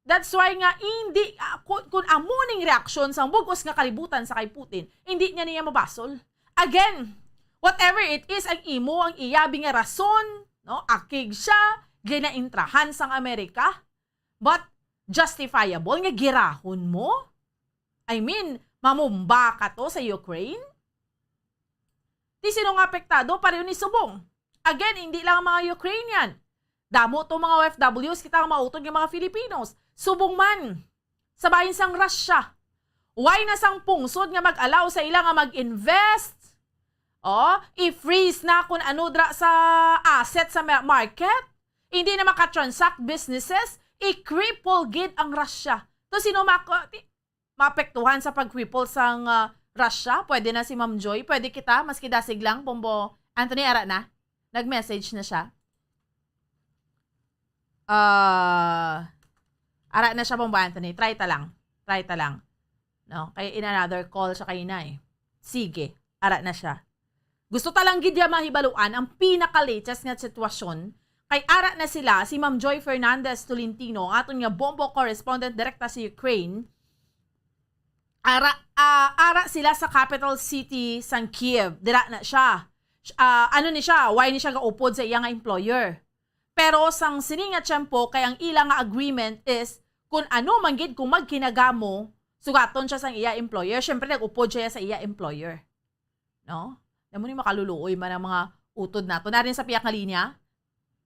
That's why nga, hindi, ah, kun, kun amo ning reaksyon sang bug-os nga kalibutan sa kay Putin, hindi niya niya mabasol. Again, whatever it is, ang imo, ang iya bi nga rason, no? Akig siya, ginaintrahan sang Amerika, but justifiable nga girahon mo? I mean, mamumba ka to sa Ukraine? Ti sino nga apektado? Pareho ni subong. Again, hindi lang ang mga Ukrainian. Damo to mga O F Ws kita nga mautod nga mga Filipinos. Subong man sa bahin sang Russia. Why na sang pungsod nga mag-allow sa ila nga mag-invest? Oh, i-freeze na kung ano dra sa asset sa ma-, market? Hindi na maka-transact businesses? I-cripple gid ang Russia. To sino mako-, ti-, maapektuhan sa pag-cripple sang, ah, Russia? Pwede na si Ma'am Joy? Pwede kita? Maski dasig lang, Bombo Anthony, ara na. Nag-message na siya. Ah, ara na siya, Bombo Anthony. Try ta lang. Try ta lang. No? Kay in another call siya kaina eh. Sige, ara na siya. Gusto ta lang gid ya mahibaluan ang pinaka-latest nga sitwasyon, kay ara na sila, si Ma'am Joy Fernandez Tolentino, ang aton nga Bombo correspondent direkta sa Ukraine. Ara, ah, ara sila sa capital city sang Kyiv. Dira na siya. Ah, ano ni siya? Why ni siya gaupod sa iya nga employer? Pero sang sini nga tiyempo, kay ang ila nga agreement is kung ano man gid kung magkinagamo, sugaton siya sang iya employer. Syempre, nag-upod siya sa iya employer. No? Amo ni makaluluoy man ang mga utod nato. Narin sa piyak nga linya,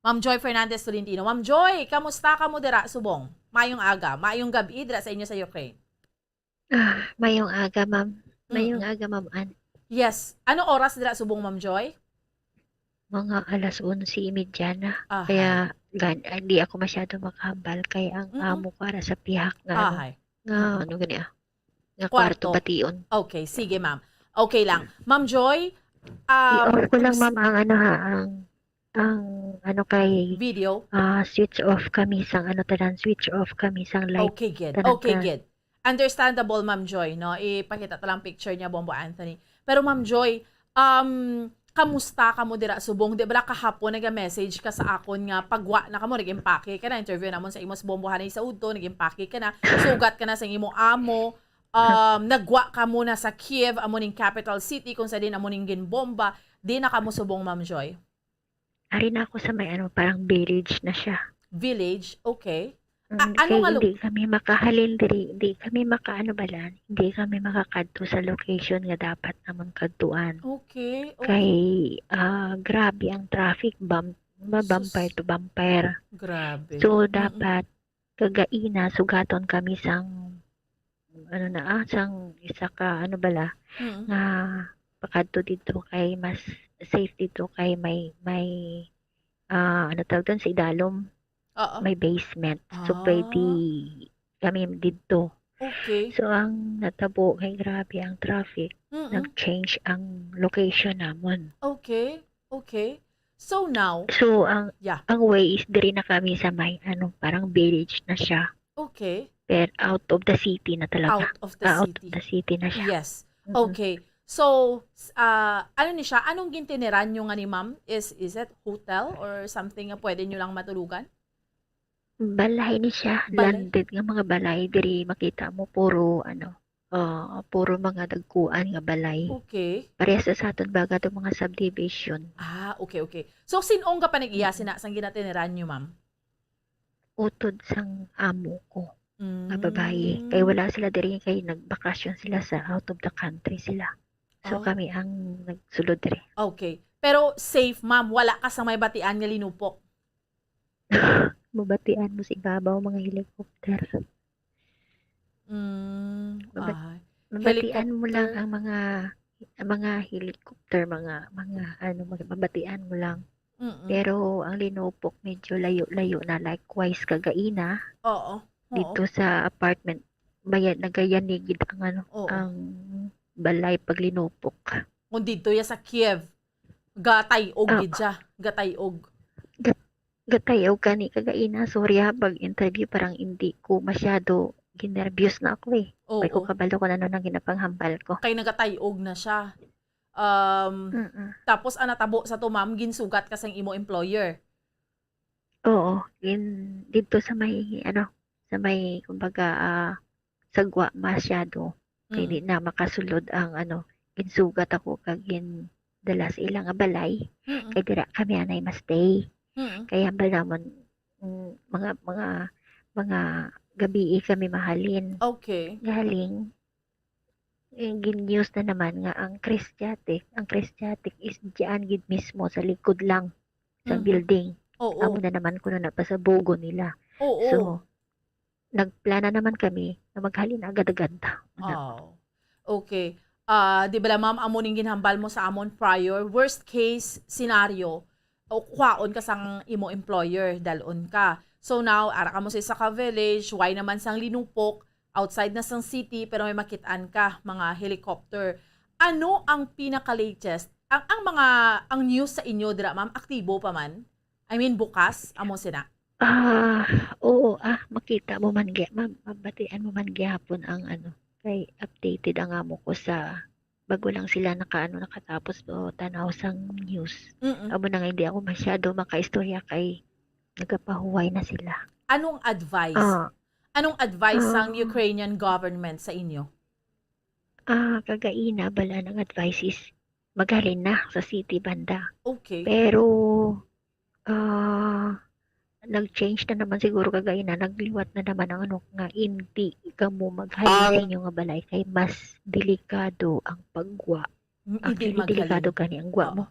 Ma'am Joy Fernandez Tolentino. Ma'am Joy, kamusta kamo dira subong? Mayong aga, mayong gab-i dira sa inyo sa Ukraine. Ah, mayong aga, ma'am. Mayong Mm. aga, Ma'am Ann. Yes. Ano oras dira subong, Ma'am Joy? Mga alas onse y media na. Ahay. Kaya gan-, hindi ako masyado makahambal kay ang Mm-mm. amo ko ara sa pihak nga, ano, Ahay. nga, ano gani, ah, nga Kwarto. kwarto bation. Okay, sige, ma'am. Okay lang. Ma'am Joy, um, I-off ko lang, s- ma'am, ang ano, ha, ang, ang ano kay, Video? ah, switch off kami sang ano tanan, switch off kami sang light. Okay, good. Tanan Okay, ka. good. Understandable, Ma'am Joy, no? Ipakita ta lang picture niya, Bombo Anthony. Pero, Ma'am Joy, um, kamusta kamo dira subong? Di ba kahapon naga-message ka sa akon nga pagwa na kamo, nag-impake ka na, interview namon sa imo sa Bombo Hanay sa udto, nag-impake ka na, sugat ka na sa imo amo. Um, nagwa ka muna sa Kiev, amo ning capital city, kung sa din amo ning ginbomba. Di na ka mo subong, Ma'am Joy? Ari na ako sa may ano, parang village na siya. Village? Okay. A-, Mm, ano kay nga lo- hindi kami makahalin diri, hindi kami makaano bala, hindi kami makakadto sa location nga dapat namon kadtuan. Okay, okay. Kay, ah, grabe ang traffic, bam-, ma-, Sus. Bumper to bumper. Grabe. So, Mm-mm. Dapat kagaina, sugaton kami sang, ano na, ah, sang isa ka, ano bala, Mm. nga pakadto dito kay mas safe dito kay may, may, ah, ano tawag doon, sa idalom, Oo. May basement. So, Ah. Pwede kami dito. Okay. So, ang natabo kay grabe ang traffic. Mm-mm. Nag-change ang location namon. Okay. Okay. So now, So, ang, yeah. Ang way is diri na kami sa may, ano, parang village na siya. Okay. Pero out of the city na talaga. Out of the Ah, out city. Of the city na siya. Yes. Mm-mm. Okay. So, s-, ah, ano ni siya? Anong gintinira nyo nga ni ma'am? Is, is it hotel or something nga pwede nyo lang matulugan? Balay ni siya, Balay? Landed nga mga balay. Diri makita mo puro, ano, ah, puro mga dagkuan nga balay. Okay. Parehas sa, sa aton baga itong mga subdivision. Ah, okay, okay. So, sin-ong ka panag-iya Mm. sina sang ginatiniran nyo, ma'am? Utod sang amo ko nga babayi. Kay Mm. wala sila diri, kay nagbakasyon sila sa out of the country sila. So, Oh. Kami ang nagsulod diri. Okay. Pero safe, ma'am. Wala ka sa may batian nga linupok? Mabatian mo sa ibabaw, mga helicopter. Mm, Mabat-, ah, mabatian mo lang helicopter. Ang mga, ang mga helicopter, mga, mga, ano, mga mabatian mo lang. Mm-mm. Pero ang linupok medyo layo-layo na, likewise, kagaina, Oo, oo. Dito sa apartment, maya-, nagayanigid ang, ano, Oo. Ang balay pag linupok. Kung dito ya sa Kiev, gatay-og Oo. Gid siya, gatay-og. Gat-, gatay-og kani kagaina, sorry ha, pag interview parang hindi ko masyado ginerbyos na ako eh. Oo. May ko kabalo kung ano nang ginapanghambal ko. Kay nagatay-og na siya. Um, Mm-mm. Tapos ang natabo sa to, ma'am, ginsugat ka sang imo employer? Oo, gin-, didto sa may, ano, sa may, kumbaga, ah, sa gwa masyado. Kay Mm. di na makasulod ang, ano, ginsugat ako kag gindala sa ila nga balay. Mm. Kay dira kami anay ma-stay. Mm. Kay hambal namon, mm, mga, mga, mga gabii kami mahalin. Okay. Galing, eh, gin-news na naman nga ang Christiatic, ang Christiatic is diyan gid mismo sa likod lang sa Mm. building. Oo. Amo na naman kuno na pasabugon nila. Oo. So, nagplana naman kami na maghalin agad-agad. Ano? Oh. Okay. Ah, di bala, ma'am, amo ning ginhambal mo sa amon prior, worst case scenario, o kuhaon ka sang imo employer, dalon ka. So now, ara ka mo sa isa ka village, why naman sang linupok, outside na sang city, pero may makit-an ka, mga helicopter. Ano ang pinaka-latest? Ang, ang mga, ang news sa inyo dira, ma'am, aktibo pa man? I mean, bukas, amo sina? Ah, oo, ah, makita mo man gi-, ma-, mabatian mo man gihapon ang ano, kay updated ang amo ko sa bago lang sila nakaano, nakatapos o tanaw sang news. Mm. Amo na nga, hindi ako masyado makaistorya kay nagapahuway na sila. Anong advice? Ah. Anong advice sang Ah. Ukrainian government sa inyo? Ah, kagaina, bala, ang advice is maghalin na sa city banda. Okay. Pero, ah, nag-change na naman siguro kagaina, nagliwat na naman ang ano, nga hindi kamo maghalin sa Ang inyo nga balay kay mas delikado ang paggwa. Mm, hindi Actually, delikado maghalin. Gani ang gwa Oo. mo.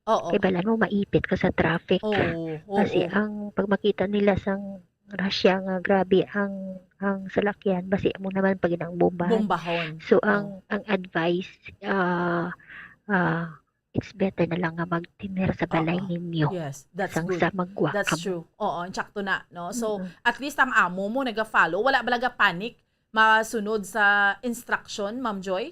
Oo. Kay balan mo, maipit ka sa traffic. Oo, oo. Kasi ang pag makita nila sang Russia nga grabe ang, ang salakyan, basi amo naman pag ang bombahan. Bombahon. So, ang, Oo. ang advice, ah, ah, it's better na lang nga magtinir sa balay Oo. ninyo. Yes, that's Sang good. Sa magwa That's kamo. True. Oo, insakto na, no? So, Mm-mm. At least ang amo mo naga-follow, wala ba naga-panic masunod sa instruction, Ma'am Joy?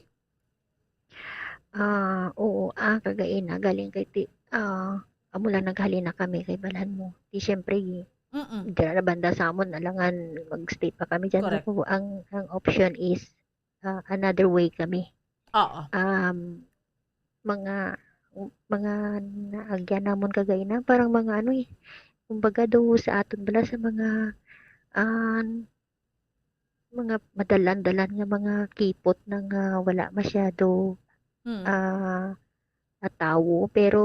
Ah, oo, ah, kagaina, galing kay ti-, ah, amo lang naghalin na kami kay balhan mo. Di syempre, Mm. Dira na banda sa amon, alangan mag-stay pa kami dyan. Correct. Ako, ang, ang option is, ah, another way kami. Oo. Um, mga, mga naagyan namon kagaina, parang mga ano eh, kumbaga do sa aton bala sa mga, ah, mga madalan-dalan nga mga kipot na nga wala masyado, Mm. ah, na tawo, pero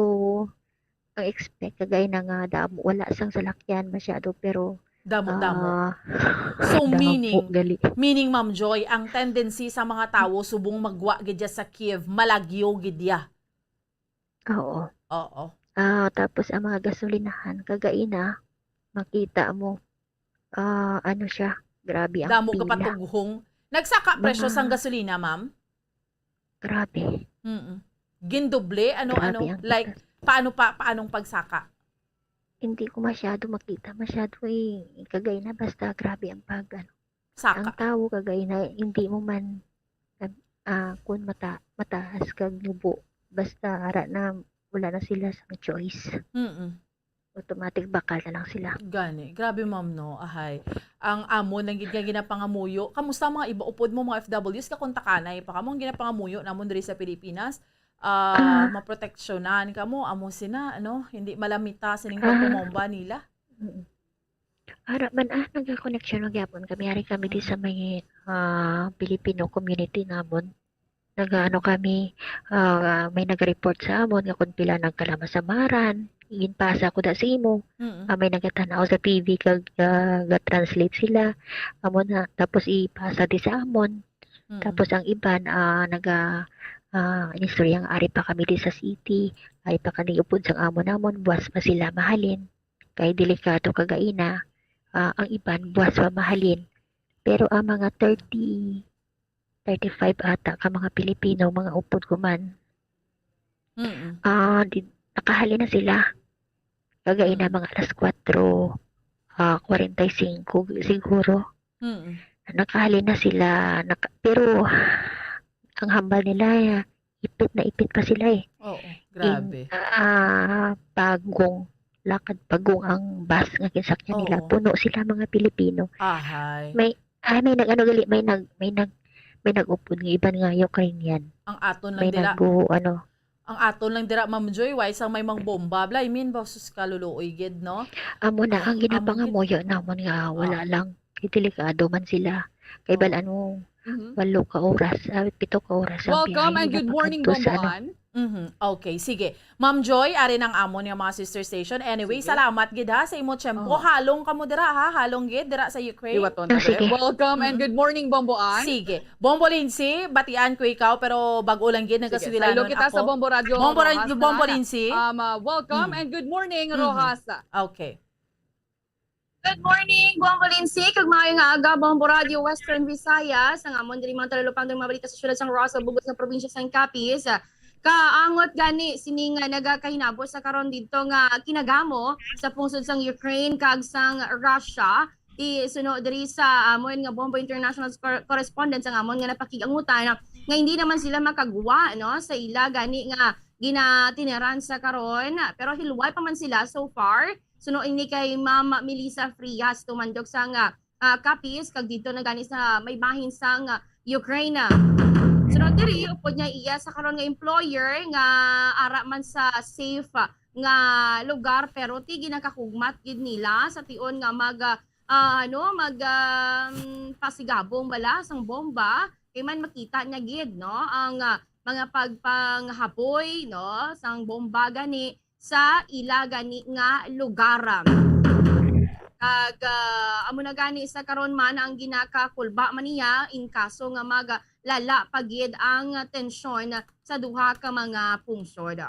ang expect kagay na nga damo, wala sang salakyan masyado, pero, Damo-damo. ah, So, damo meaning, gali. meaning, Ma'am Joy, ang tendency sa mga tawo subong magwa gid dya sa Kiev, malagyo gid dya. Oo. Oo. Ah, tapos ang mga gasolinahan, kagaina, makita mo, ah, ano siya, grabe ang Damo ka pila. patughong. Nagsaka presyo Mga sang gasolina, ma'am? Grabe. Mm-mm. Gindoble? Ano, Grabe ano? ang Like, taas. paano pa, paanong pagsaka? Hindi ko masyado makita, masyado eh, kagaina, basta grabe ang pag, ano, Saka. ang tawo kagaina, hindi mo man, ah, kun mata-, mataas kag nubo, basta ara na, wala na sila sang choice. Mm-mm. Automatic bakal na lang sila. Gani. Grabe, ma'am, no? Ahay. Ang amon lang gid nga ginapangamuyo. Kamusta ang mga iba upod mo, mga F W Ws? Kakontakanay pa kamo ang ginapangamuyo namon diri sa Pilipinas. Ah, Ah. maproteksyonan kamo, amo sina, ano? Hindi malamita sining Ah. pagbomba nila. Mm. Ara man, ah, nagakoneksyon man gyapon kami. Ari kami di Mm. sa may, ah, Filipino community namon. Nagaano kami, ah, may naga-report sa amon nga kung pila nagkalamasamaran, ginpasa ko da sa imo. Mm. Ah, may nagatan-aw sa T V kag, ah, ga-translate sila. Amo na, tapos ipasa di sa amon. Mm. Tapos ang iban, ah, naga, ah, inistorya nga ari pa kami di sa city, ari pa kami upod sang amo namon, buwas pa sila mahalin. Kay delikado kagaina, ah, ang iban, buwas pa mahalin. Pero ang mga thirty, thirty-five ata ka mga Pilipino, mga upod ko man. Mm. Ah, di, nakahalin na sila. Kagaina Mm. mga alas kwatro, ah, kwarenta y singko siguro. Mm. Nakahalin na sila, naka-, pero ang hambal nila, ipit na ipit pa sila eh. Oo, In, grabe. ah, pagong, lakad pagong ang bus nga ginsakyan nila. Oo. Puno sila mga Pilipino. Ahay. May, ay, may nag-ano gali, may nag-, may nag-, may nag-upod nga iban nga Ukrainian. Ang aton lang May dira. nag-, ano. Ang aton lang dira, Ma'am Joy, why sang may mang bomba? Bla, I mean, ba, sus, kaluluoy gid, no? Amo na ang Amo gid. ginapangamuyo namon nga wala Ah. lang. Kay delikado man sila. Kay Oh. bal-an mo, Mhm. walo ka oras, ah, pito ka oras ang Welcome biyahe and nila good morning, pakadto sa, ano. Bomboan. Mhm. Okay, sige. Ma'am Joy, ari nang amon nga mga sister station. Anyway, Sige. salamat gid ha sa imo tiyempo. Oh. Halong kamo dira ha, halong gid dira sa Ukraine. Iwaton Ah, na sige. dire. Welcome and Mm. good morning, Bomboan. Sige. Bombo Lindsay, batian ko ikaw, pero bag-o lang gid Sige, nagkasugilanon saylo kita sa ako. Bombo Radio Bombo Ra-, Roxas Bombo naman. Lindsay. Um, uh, welcome Mm. and good morning, Mm. Roxas. Okay. Good morning, Bombo Lindsay, kag maayong aga, Bombo Radio Western Visayas. Ang amon diri mga talupang mga balita sa siyudad sang Roxas, bug-os nga probinsya sang Capiz. Kaangot gani sini nga nagakahinabo sa karon didto nga kinagamo sa pungsod sang Ukraine kag sang Russia. Ti suno diri sa amon nga Bombo International cor-, correspondent sang amon nga napakig-angutan nga hindi naman sila makagwa, no, sa ila gani nga ginatiniran sa karon, pero hilway pa man sila so far. Suno ini kay Ma'am Melissa Frias, tumandok sang, ah, ah, Capiz, kag didto na gani sa may bahin sang, ah, Ukraine. Sunod diri, upod niya iya sa karon nga employer nga ara man sa safe, ah, nga lugar, pero ti ginakahugmat gid nila sa tion nga mag, ah, ah, ano, mag, um, pasigabong bala sang bomba, kay man makita niya gid, no, ang, ah, mga pagpanghaboy, no, sang bomba gani sa ila gani nga lugar. Kag, ah, amo na gani sa karon man ang ginakakulba man niya in kaso nga maglala pa gid ang tensyon sa duha ka mga pungsod.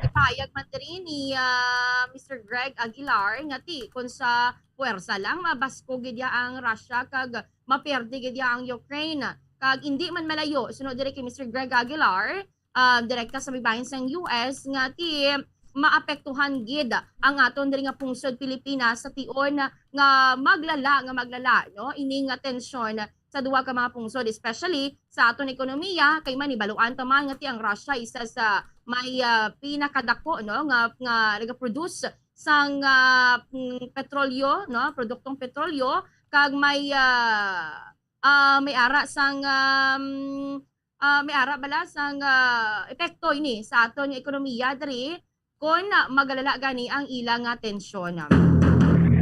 Ipahayag man diri ni, ah, Mister Greg Aguilar nga ti kon sa puwersa lang mabaskog gid ya ang Russia kag maperde gid ya ang Ukraine. Kag indi man malayo, suno diri kay Mister Greg Aguilar, ah, direkta sa may bahin sang U S nga ti maapektuhan gid ang aton diri nga pungsod Pilipinas sa tion nga maglala, nga maglala, no, ini nga tensyon sa duha ka mga pungsod, especially sa aton ekonomiya, kay man hibaluan ta man nga ti ang Russia isa sa may, ah, pinakadako, no, nga, nga nagaproduce sang, ah, mm, petrolyo, no, produktong petrolyo, kag may, ah, ah, may ara sang, um, ah, may ara bala sang, ah, epekto ini sa aton nga ekonomiya diri kon, ah, maglala gani ang ila nga tensyon.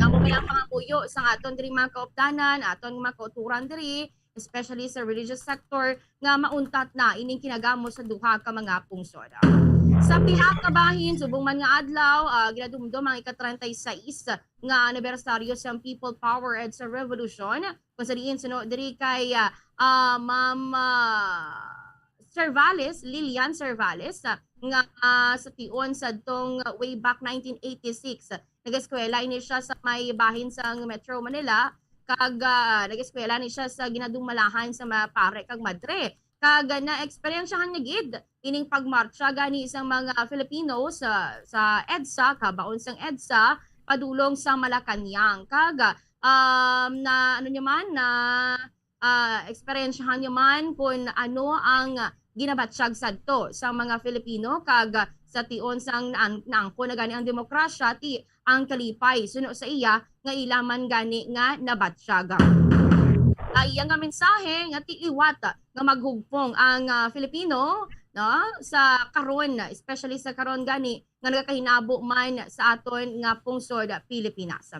Nga mo Kaya pangamuyo sa aton diri mga kaupdanan, aton mga kauturan diri, especially sa religious sector, nga mauntat na ining kinagamo sa duha ka mga pungsod. Sa pihak nga bahin, subong man nga adlaw, ah, ginadumdom ang ika-treinta y seis nga anibersaryo sang People Power EDSA Revolution, kung sa diin suno diri kay, ah, ah, Ma'am, ah, Cervales, Lilian Cervales, ah, nga, ah, sa tion sadtong way back nineteen eighty-six. Nag-eskwela ini siya sa may bahin sang Metro Manila, kag, ah, nag-eskwela ni siya sa ginadumalahan sa mga pare kag madre. Kag, ah, naeksperyensyahan niya gid ining pagmartsa gani sang mga Filipino sa, sa EDSA, kabaon sang EDSA, padulong sa Malacañang. Kag, um, na, ano niya man, na, ah, eksperyensyahan niya man kung ano ang ginabatyag sadto sa mga Filipino, kag sa tion sang naan-, naangkon na gani ang demokrasya, ti ang kalipay, suno sa iya, nga ila man gani nga nabatyag. Ang iya nga mensahe nga ti liwat nga maghugpong ang, ah, Filipino, no, sa karon, especially sa karon gani nga nagakahinabo man sa aton nga pungsod Pilipinas.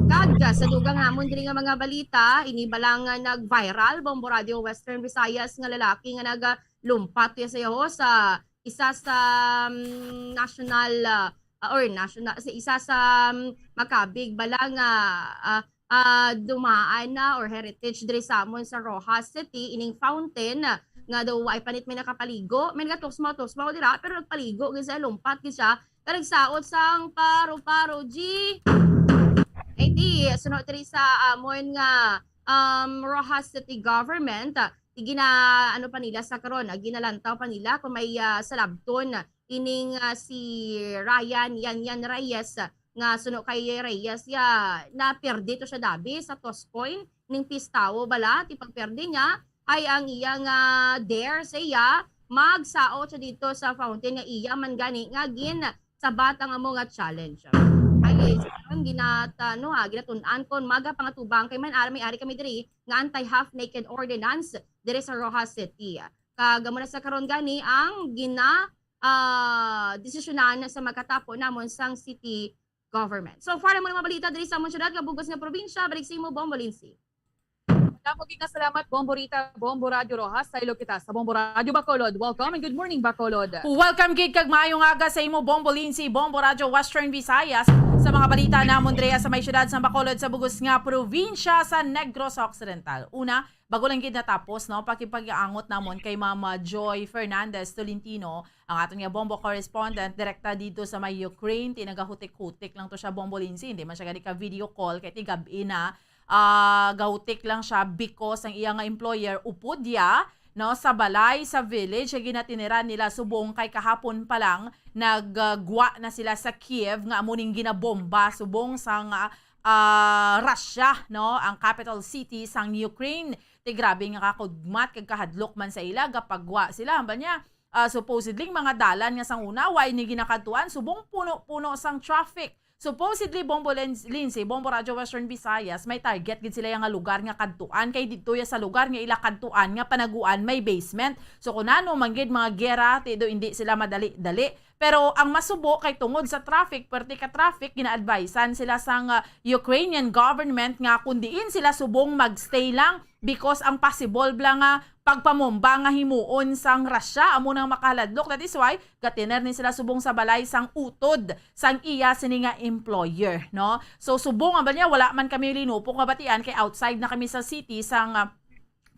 Kag sa dugang namon diri nga mga balita, ini bala nga nag-viral, Bombo Radio Western Visayas, nga lalaki nga nagalumpat ya sa yaho sa isa sa, mm, national, ah, or national, sa isa sa, mm, makabig bala nga, ah, ah, dumaan na or heritage diri sa amon sa Roxas City, ining fountain, ah, nga daw ay panit may nakapaligo, may nagatusmaw-tusmaw dira, pero nagpaligo gid siya, lumpat gid siya, kag nagsaot sang paro-paro, G. Ay di, suno diri sa amon nga, um, Roxas City government, ah, gina-, ano pa nila sa karon, ah, ginalantaw pa nila kung may, ah, salabton ining, ah, si Ryan Yanyan Reyes, ah, nga suno kay Reyes, ya, naperde to siya dabi sa toss coin ning pistawo bala, ti pagperde niya ay ang iya nga dare sa iya, magsaot siya dito sa fountain nga iya man gani nga gin sabat ang amo nga challenge. Ay, sa karon ginatano, ha, ginatun-an kon magapangatubang kay man ara may ari kami diri nga anti-half naked ordinance diri sa Roxas City. Kag amo na sa karon gani ang gina, ah, desisyonan sa magkatapo namon sang city government. So far, amo na mga balita diri sa amon syudad nga bug-os nga probinsya. Balik sa imo, Bombo Lindsay. Damo gid nga salamat, Bombo Rita, Bombo Radyo Roxas. Saylo kita sa Bombo Radyo Bacolod. Welcome and good morning, Bacolod. Welcome gid kag maayong aga sa imo, Bombo Lindsay, Bombo Radyo Western Visayas. Sa mga balita namon diri sa may syudad sa Bacolod, sa bug-os nga probinsya sa Negros Occidental. Una, bago lang gid natapos, no, pakipag-angot namon kay Mama Joy Fernandez Tolentino, ang aton nga Bombo correspondent, direkta dito sa may Ukraine. Ti nagahutik-hutik lang to siya, Bombo Lindsay. Hindi man siya gani ka video call kay ti gab-i na. Ah, gahutik lang siya because ang iya nga employer upod ya, no, sa balay, sa village nga ginatiniran nila subong kay kahapon pa lang naggwa na sila sa Kiev nga amo ning ginabomba subong sang, ah, Russia, no, ang capital city sang Ukraine. Ti grabe nga kakugmat kag kahadlok man sa ila, gapagwa sila. Hambal niya, ah, supposedly, mga dalan nga sang una, wa ini ginakadtuan, subong puno-puno sang traffic. Supposedly, Bombo Lin-, Lindsay, Bombo Radyo Western Visayas, may target gid sila ya nga lugar nga kadtuan, kay didto ya sa lugar nga ila kadtuan nga panaguan may basement. So, kung nano man gid mga gera, ti do hindi sila madali-dali. Pero ang masubo kay tungod sa traffic, pwerte ka traffic, gina-advisean sila sang, ah, Ukrainian government nga kung diin sila subong magstay lang because ang possible bala nga pagpamomba nga himuon sang Russia amo nang makahaladlok. That is why gatiner ni sila subong sa balay sang utod sang iya sini nga employer, no? So subong nga ba niya, wala man kami linupok nga batian kay outside na kami sa city sang, ah,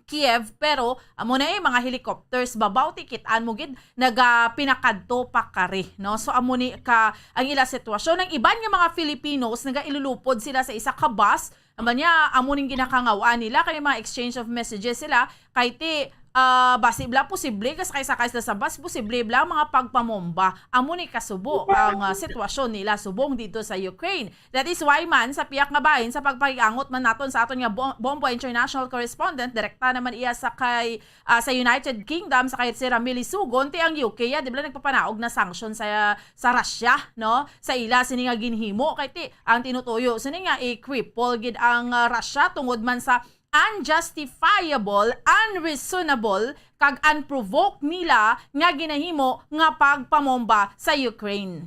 Kiev, pero amo na, eh, mga helicopters babaw, ti kit-an mo gid nagapinakadto pa kari, no? So amo ni ka ang ila sitwasyon. Ang iban nga mga Filipinos nagailulupod sila sa isa ka bus. Amo niya, amo ning ginakangaw-an nila kay mga exchange of messages sila kay ti, ah, basi bla posible ka sakay-sakay sila sa bus, posible bla mga pagpamomba. Amo ni kasubo ang, ah, sitwasyon nila subong dito sa Ukraine. That is why man, sa piyak nga bahin, sa pagpakiangot man naton sa aton nga Bo-, Bombo International Correspondent, direkta naman iya sa kay, ah, sa United Kingdom, sa kay Sir Ramil Isugon, ti ang U K, ya, di ba, nagpapanaog na sanction sa, sa Russia, no? Sa ila sini nga ginhimo, kay ti, ang tinutuyo sini nga i-cripple gid ang, ah, Russia tungod man sa unjustifiable, unreasonable, kag unprovoked nila nga ginahimo nga pagpamomba sa Ukraine.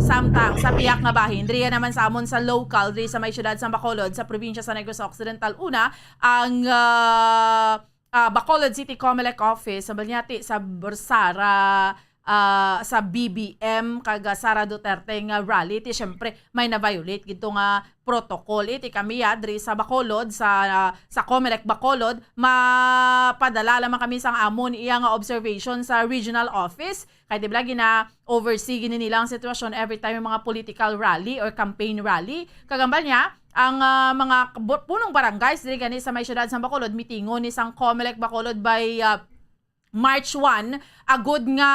Samtang sa pihak nga bahin, diri naman sa amon sa local, diri sa may siyudad sa Bacolod, sa probinsya sa Negros Occidental, una, ang, ah, ah, Bacolod City Comelec Office, sa Balyati, sa Bersara, ah, sa B B M, kag, ah, Sara Duterte nga rally. Ti, syempre, may na-violate gid to nga protocol. Iti kami, ah, diri sa Bacolod, sa, ah, sa Comelec Bacolod, mapadala lamang kami sang amon iya nga observation sa regional office. Kay di ba gina-oversee gini nila ang sitwasyon every time may mga political rally or campaign rally. Kag hambal niya, ang, ah, mga kabu-, punong barangays diri gani sa may siyudad sa Bacolod, mitingon ni sang Comelec Bacolod by, ah, March one, agud nga,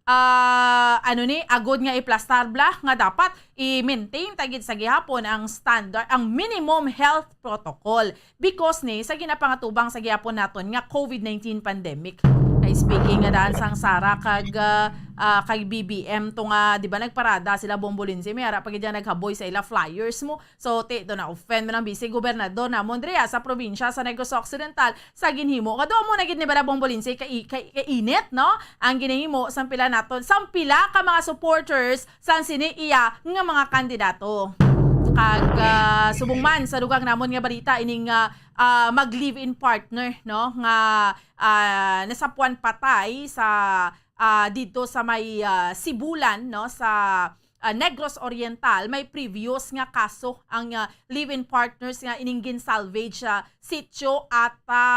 ah, ano ni, agud nga iplastar bala nga dapat i-maintain ta gid sa gihapon ang standard, ang minimum health protocol. Because ni, sa ginapangatubang sa gihapon naton nga COVID nineteen pandemic. Kay speaking nga daan sang Sara kag, ah, ah, kay B B M to nga, di ba, nagparada sila, Bombo Lindsay, may ara pa gid yan naghaboy sa ila flyers mo. So, ti, do na-offend man ang Vice Gobernador namon diri, ah, sa probinsya sa Negros Occidental sa ginhimo nga do mo na gid ni bala, Bombo Lindsay, ka, ka, kainit, no? Ang ginahimo sang pila naton, sang pila ka mga supporters sang sini iya nga mga kandidato. Kag, ah, subong man sa dugang namon nga balita ining, ah, ah, mag-live-in partner, no, nga, ah, nasapuan patay sa, ah, didto sa may, ah, Sibulan, no, sa, ah, Negros Oriental. May previous nga kaso ang, ah, live-in partners nga ining gin-salvage sa Sitio Ata,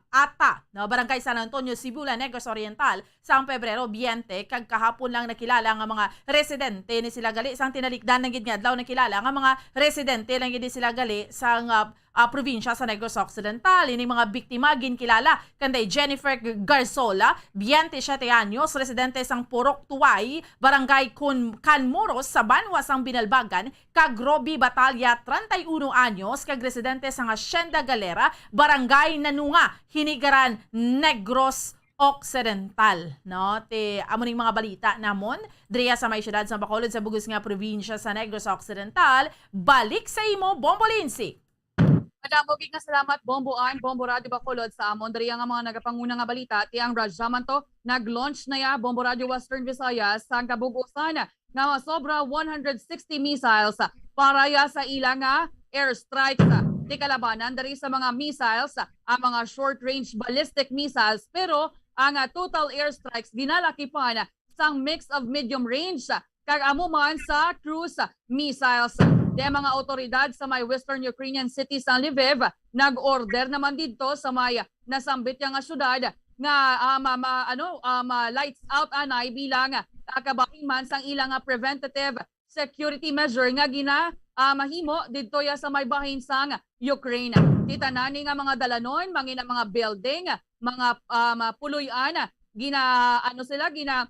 Ata, no, Barangay San Antonio, Sibulan, Negros Oriental, sang Pebrero twenty, kag kahapon lang nakilala nga mga residente ni sila gali, sang tinalikdan lang gid nga adlaw nakilala nga mga residente lang gid ni sila gali sang, ah, ah, probinsya sa Negros Occidental. Ining mga biktima ginkilala kanday Jennifer G-, Garzola, twenty-siyete anyos, residente sang Purok Tuway, Barangay Kun-, Canmoros, sa banwa sang Binalbagan, kag Robbie Batalla, treinta y uno anyos, kag residente sang Hacienda Galera, Barangay Nanunga, Hinigaran, Negros Occidental, no? Ti, amo ning mga balita namon diriya sa may siyudad sa Bacolod, sa bug-os nga probinsya sa Negros Occidental. Balik sa imo, Bombo Lindsay. Madamo gid nga salamat, Bombo Ann, Bombo Radyo Bacolod, sa amon diriya nga mga nagapanguna nga balita. Ti ang Russia man to, nag-launch na ya, Bombo Radyo Western Visayas, sang kabug-usan nga masobra one hundred sixty missiles para ya sa ila nga airstrikes. Ti kalabanan diri sa mga missiles, ang mga short-range ballistic missiles, pero ang, ah, total airstrikes ginalakipan sang mix of medium range kag amo man sa cruise missiles. Ti ang mga awtoridad sa may western Ukrainian city sang Lviv nag-order naman didto sa may nasambit niya nga syudad nga, ah, ma-, ma-, ano, ah, ma-lights out anay bilang, ah, kabahin man sang ila nga preventative security measure nga gina-, ah, mahimo didto ya sa may bahin sang Ukraine. Ti tanan ni nga mga dalanon, mangin ang mga building, mga, ah, mga puloy-an, gina-, ano sila, gina-,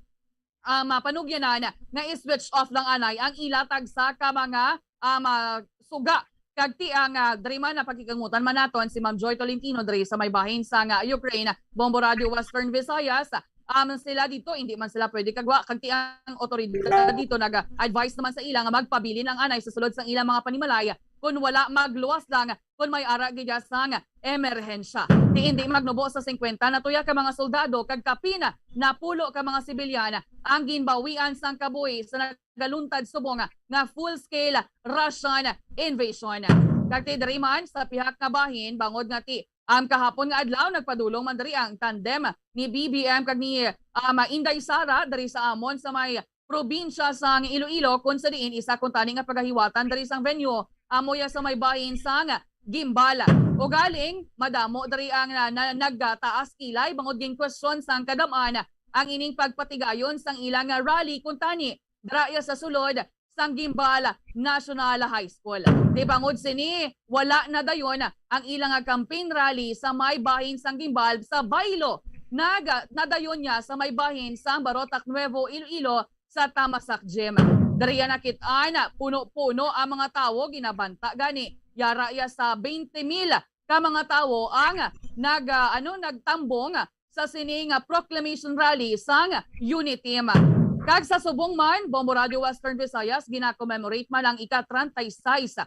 ah, mapanugyanan nga i-switch off lang anay ang ila tagsa ka mga, ah, ma-, suga. Kag ti ang, ah, diri man, ah, pakikangutan man naton si Ma'am Joy Tolentino diri sa may bahin sang, ah, Ukraine, Bombo Radyo Western Visayas. Um, sila dito, hindi man sila pwede kagwa. Kag ti ang otoridad dito nag-advise naman sa ila nga magpabilin ang anay sa sulod sang ilang mga panimalay kun wala magluwas lang kun may ara gid sang emerhensya. Ti indi magnubo sa singkwenta na tuya ka mga soldado kag kapin na pulo ka mga sibilyan ang ginbawian sang kabuhi sa nagaluntad subong nga full-scale Russian invasion. Kag ti diri man sa pihak nga bahin, bangod nga ti, um, kahapon nga adlaw nagpadulong man diri ang tandem ni B B M kag ni, um, Inday Sara diri sa amon sa may probinsya sang Iloilo, kun sa diin isa kuntani nga pagahiwatan diri sang venue amo ya sa may bahin sang Guimbal. Ugaling madamo diri ang na, na, nagtaas kilay bangod ginkwestiyon sang kadam-an ang ining pagpatigayon sang ilang rally kuntani dira ya sa sulod sang Guimbal National High School. Ti bangod sini, wala na dayon ang ilang campaign rally sa may bahin sang Guimbal sa Bailo. Nag-, nadayon niya sa may bahin sang Barotac Nuevo, Iloilo, sa Tamasak Gym. Diri ya nakit-an, puno-puno ang mga tawo, ginabanta gani yara ya sa twenty mil ka mga tawo ang nag-, ah, ano, nagtambong sa sini nga proclamation rally sang UNITIM. Kag sa subong man, Bombo Radyo Western Visayas gina-commemorate man ang ika-treinta y seis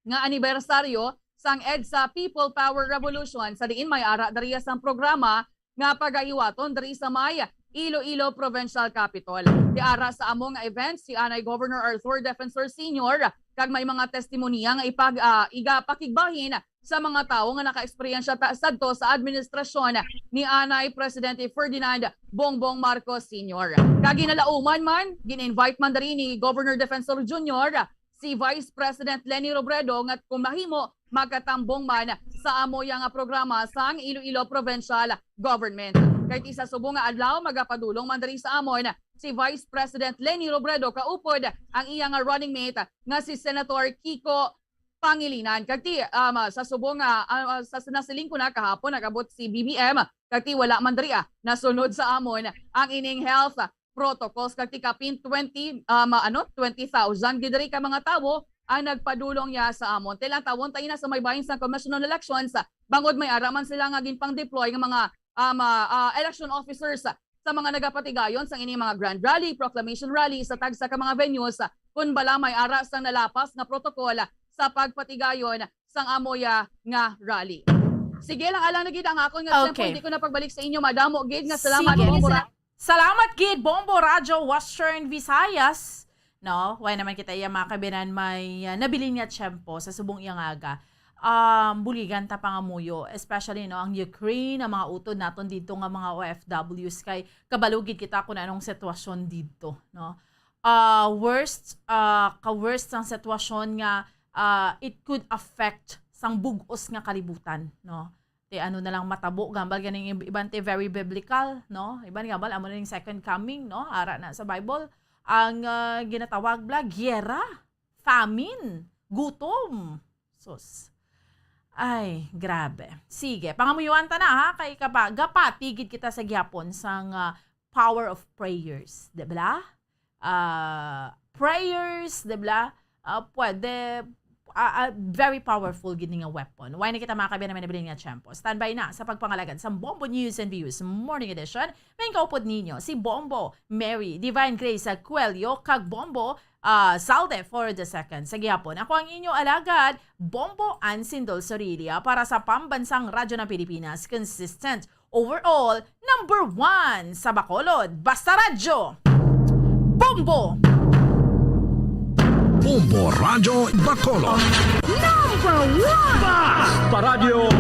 nga anibersaryo sang EDSA People Power Revolution, sa diin may ara diriya sang programa nga pagahiwaton diri sa may Iloilo Provincial Capitol. Ti ara sa amo nga event si anay Governor Arthur Defensor Senior kag may mga testimonya nga ipag, ah, igapakigbahin sa mga tawo nga nakaeksperyensya ta-, sadto sa administrasyon ni anay Presidente Ferdinand Bongbong Marcos Senior. Kag ginalauman man, gin-invite man diri ni Governor Defensor Junior si Vice President Leni Robredo nga kung mahimo, makatambong man sa amo ya nga programa sang Iloilo Provincial Government. Kay ti sa subong nga adlaw, magapadulong man diri sa amon si Vice President Leni Robredo kaupod ang iya nga running mate nga si Senator Kiko Pangilinan. Kag ti, um, sa subong nga, ah, sa, nasiling ko na kahapon, nag-abot si B B M, kag ti wala man diri, ah, nasunod sa amon ang ining health protocols, kag ti kapin twenty, um, ano, twenty thousand gid diri ka mga tawo ang nagpadulong ya sa amon. Ti lantawon ta ina sa may bahin sang Commission on Elections, bangod may ara man sila nga ginpang-deploy nga mga, um, ah, ah, election officers sa mga nagapatigayon sang ini mga grand rally, proclamation rally sa tagsa ka mga venues, kun bala may ara sang nalapas nga protocol sa pagpatigayon sang amo ya nga rally. Sige lang, alang na gid ang akon nga tempo, Okay. Hindi ko na pagbalik sa inyo. Madamo gid nga salamat, Sige, Bombo sala- Ra- Salamat gid, Bombo Radyo Western Visayas. No, why naman kita iya makabinan may, ah, nabilin nga tiyempo sa subong iya nga aga. Um, buligan ta pangamuyo, especially, no, ang Ukraine, ang mga utod naton dito nga mga O F Ws, kay kabalo gid kita kung anong sitwasyon dito, no. Ah, worst, ah, ka-worst sang sitwasyon nga, ah, it could affect sang bug-os nga kalibutan, no. Ti ano na lang matabo, gambal ganing ib-, iban ti very biblical, no. Iban gambal amo na ning second coming, no. Ara na sa Bible ang, ah, ginatawag bla giyera, famine, gutom. Sus. Ay, grabe. Sige, pangamuyuan ta na, ha, kay kapa, gapati gid kita sa gihapon sang, ah, power of prayers, di ba? Ah, prayers, di ba? Ah, pwede, ah, ah, very powerful gid ni nga weapon. Why na kita mga kabiyan naman nabilin nga tiyempo? Standby na sa pagpangalagad sa Bombo News and Views Morning Edition. May kaupod ninyo si Bombo Mary Divine Grace Coelho kag Bombo, ah, Salde for the second. Sa gihapon, ako ang inyo alagad, Bombo Ansindol Sorilia para sa Pambansang Radyo ng Pilipinas, consistent overall, number one sa Bacolod. Basta Radyo, Bombo! Bombo Radyo Bacolod. Number one! Basta Radyo